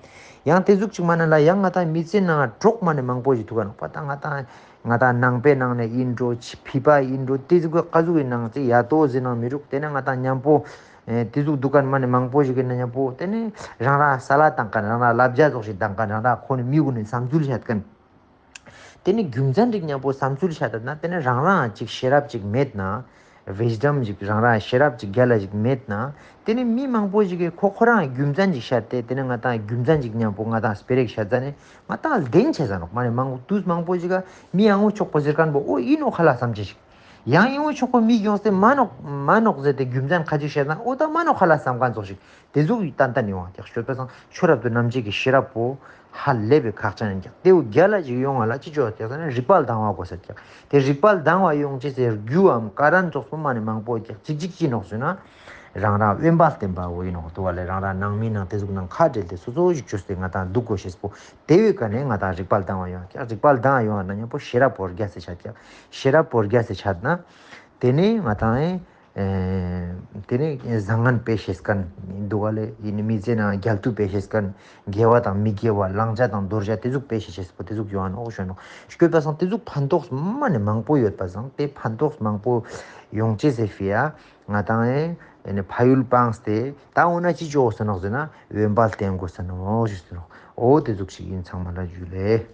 ཡང་དེ་ཟུག་ཅིག་མ་ན་ལ་ཡང་ང་ཏང་མི་ཚེ་ནང་གྲོགས་མ་ནི་མང་པོ་ཞིག་ཐུག་ག་ནོག་པ། ད་ང་ཏང་ང་ཏང་ནང་པའི་ནང་ནས་ཡིན་འགྲོ་ཕྱི་ཕི་པ་ཡིན་འགྲོ་དེ་ཟུག་གི་ཀ་ཟུག་གི་ནང་ཚེ་ཡ་ཏོ་ཟེར་ནང་མི་རུག། དེ་ནས་ང་ཏང་མཉམ་པོ་ཨེ་དེ་ཟུག་འདུག་ཁན་མ་ནི་མང་པོ་ཞིག་གི་ནང་མཉམ་པོ་དེ་ནས་རང་རང་ས་ལ་བཏང་ཁན་རང་རང་ལབ་རྒྱ་ཙོགས་ཤིག་བཏང་ཁན་རང་རང་ཁོ་ནི་མི་གུན་ནི་བསམ་ཚུལ་བཤད་ཁན། དེ་ནི་རྒྱུ་མཚན་ཅིག་མཉམ་པོ་བསམ་ཚུལ་བཤད་ད་ན་དེ་ནི་རང་རང་ཅིག་ཤེས་རབ་ཅིག་མེད་ན། ཝིས་ཌམ་ཅིག་རང་རང་ཤེས་རབ་ཅིག་རྒྱལ་ལ་ཅིག་མེད་ན། དེ་ནི་མི་མང་པོ་ཞིག་གི་ཁོ་ཁོ་རང་རྒྱུ་མཚན་ཅིག་བཤད་དེ་དེ་ནི་ང་ཏང་རྒྱུ་མཚན་ཅིག་མཉམ་པོ་ང་ཏང་སྤེ་ར་ཞིག་བཤད་ཙ་ནི་ང་ཏང་ལྡེང་ཆེ་ཟ་ནོག། མ་ནི་མང་པོ་དུས་མང་པོ་ཞིག་ག་མི་ཡང་ངོ་ཆོག་པོ་ཟེར་ཁན་པོ་འོ་ཡིན་ནོག་ཁ་ལ་བསམ་ཅེས་ཤིག། ཡང་ཡིན་ངོ་ཆོག་པོ་མི་ཡོང་སྟེ་མ་ནོག་མ་ནོག་ཟེར་ཏེ་རྒྱུ་མཚན་ཁ་ཅིག་བཤད་ན་འོ་ད་མ་ནོག་ཁ་ལ་བསམ་ཁན་ཙོགས་ཤིག། དེ་ཟུག་ཡི་ཏན་ཏན་ཡོང་བ་ཀྱག་ཤོད་པ་སང་ཆོས་རབ་ཏུ་རྣམ་འབྱེད་ཀྱི་ཤེས་རབ་པོ་ཧ་ལས་པའི་ཁག་ཅན་ཡིན་ཀྱག། དེ་བོ་རྒྱལ་ལ་ཞིག་ཡོང་བ་ལ་ཅི་ཅོ་ཀྱག་ཟེར་ན་རིག་པ་ལྡང་བ་དགོས་ས་ཀྱག། དེ་རིག་པ་ལྡང་བ་ཡོང་ཅེས་སི་རྒྱུའམ་ཀ་རན་ཙོགས་པོ་མ་ནི་མང་པོ་ཀྱག། ཅིག་ཅིག་ཅི་ནོག་ཟེར་ན་རང་རང་དབེན་པ་བསྟེན་པ་བོ་ཡིན་ནོག། དུ་བ་ལས་རང་རང་ནང་མི་ནང་དེ་ཟུག་ནང་ཁ་བྲལ་ཏེ་སོ་སོ་ཞིག་བཅོས་ཏེ་ང་ཏང་འདུག་དགོས་ཤེས་པོ་དེ་བོའི་ཀ་ནས་ང་ཏང་རིག་པ་ལྡང་བ་ཡོང་ཀྱག། རིག་པ་ལྡང་བ་ཡོང་བ་ན་མཉམ་པོ་ཤེས་རབ་པོ་རྒྱས་སེ་ཆ་ཀྱག། ཤེས་རབ་པོ་རྒྱས་སེ་ཆ་ན་དེ་ནས་ང་ཏང་ཨེ། ཨེ་དེ་ནས་བཟང་ངན་དཔེ་ཤེས་ཁན་འདུག་ག་ལེ། ཡིན་ནི་མི་ཚེ་ནང་རྒྱལ་དུ་དཔེ་ཤེས་ཁན་དགེ་བ་དང་མི་དགེ་བ་བླང་བྱ་དང་འདོར་བྱ་དེ་ཟུག་དཔེ་ཤེས་ཤེས་པོ་དེ་ཟུག་ཡོང་ནོག་ཞུ་ནོག། ཤོད་པ་སང་དེ་ཟུག་ཕན་ཐོགས་མ་ནི་མང་པོ་ཡོད་པ་སང་དེ་ཕན་ཐོགས་མང་པོ་ཡོང་ཅེས་སི་ཕི་ཡ་ང་ཏང་ཨེ་ཨེ་ནི་ཕ་ཡུལ་སྤངས་ཏེ་ད་འོ་ན་ཅི་ཅོ་དགོས་ས་ནོག་ཟེར་ན་དབེན་པ་བསྟེན་དགོས་ས་ནོག་ཞུ་ཟེར་ནོག། འོ་དེ་ཟུག་ཞིག་ཡིན། ཚང་མ་ལ་ཇུ་ལེ།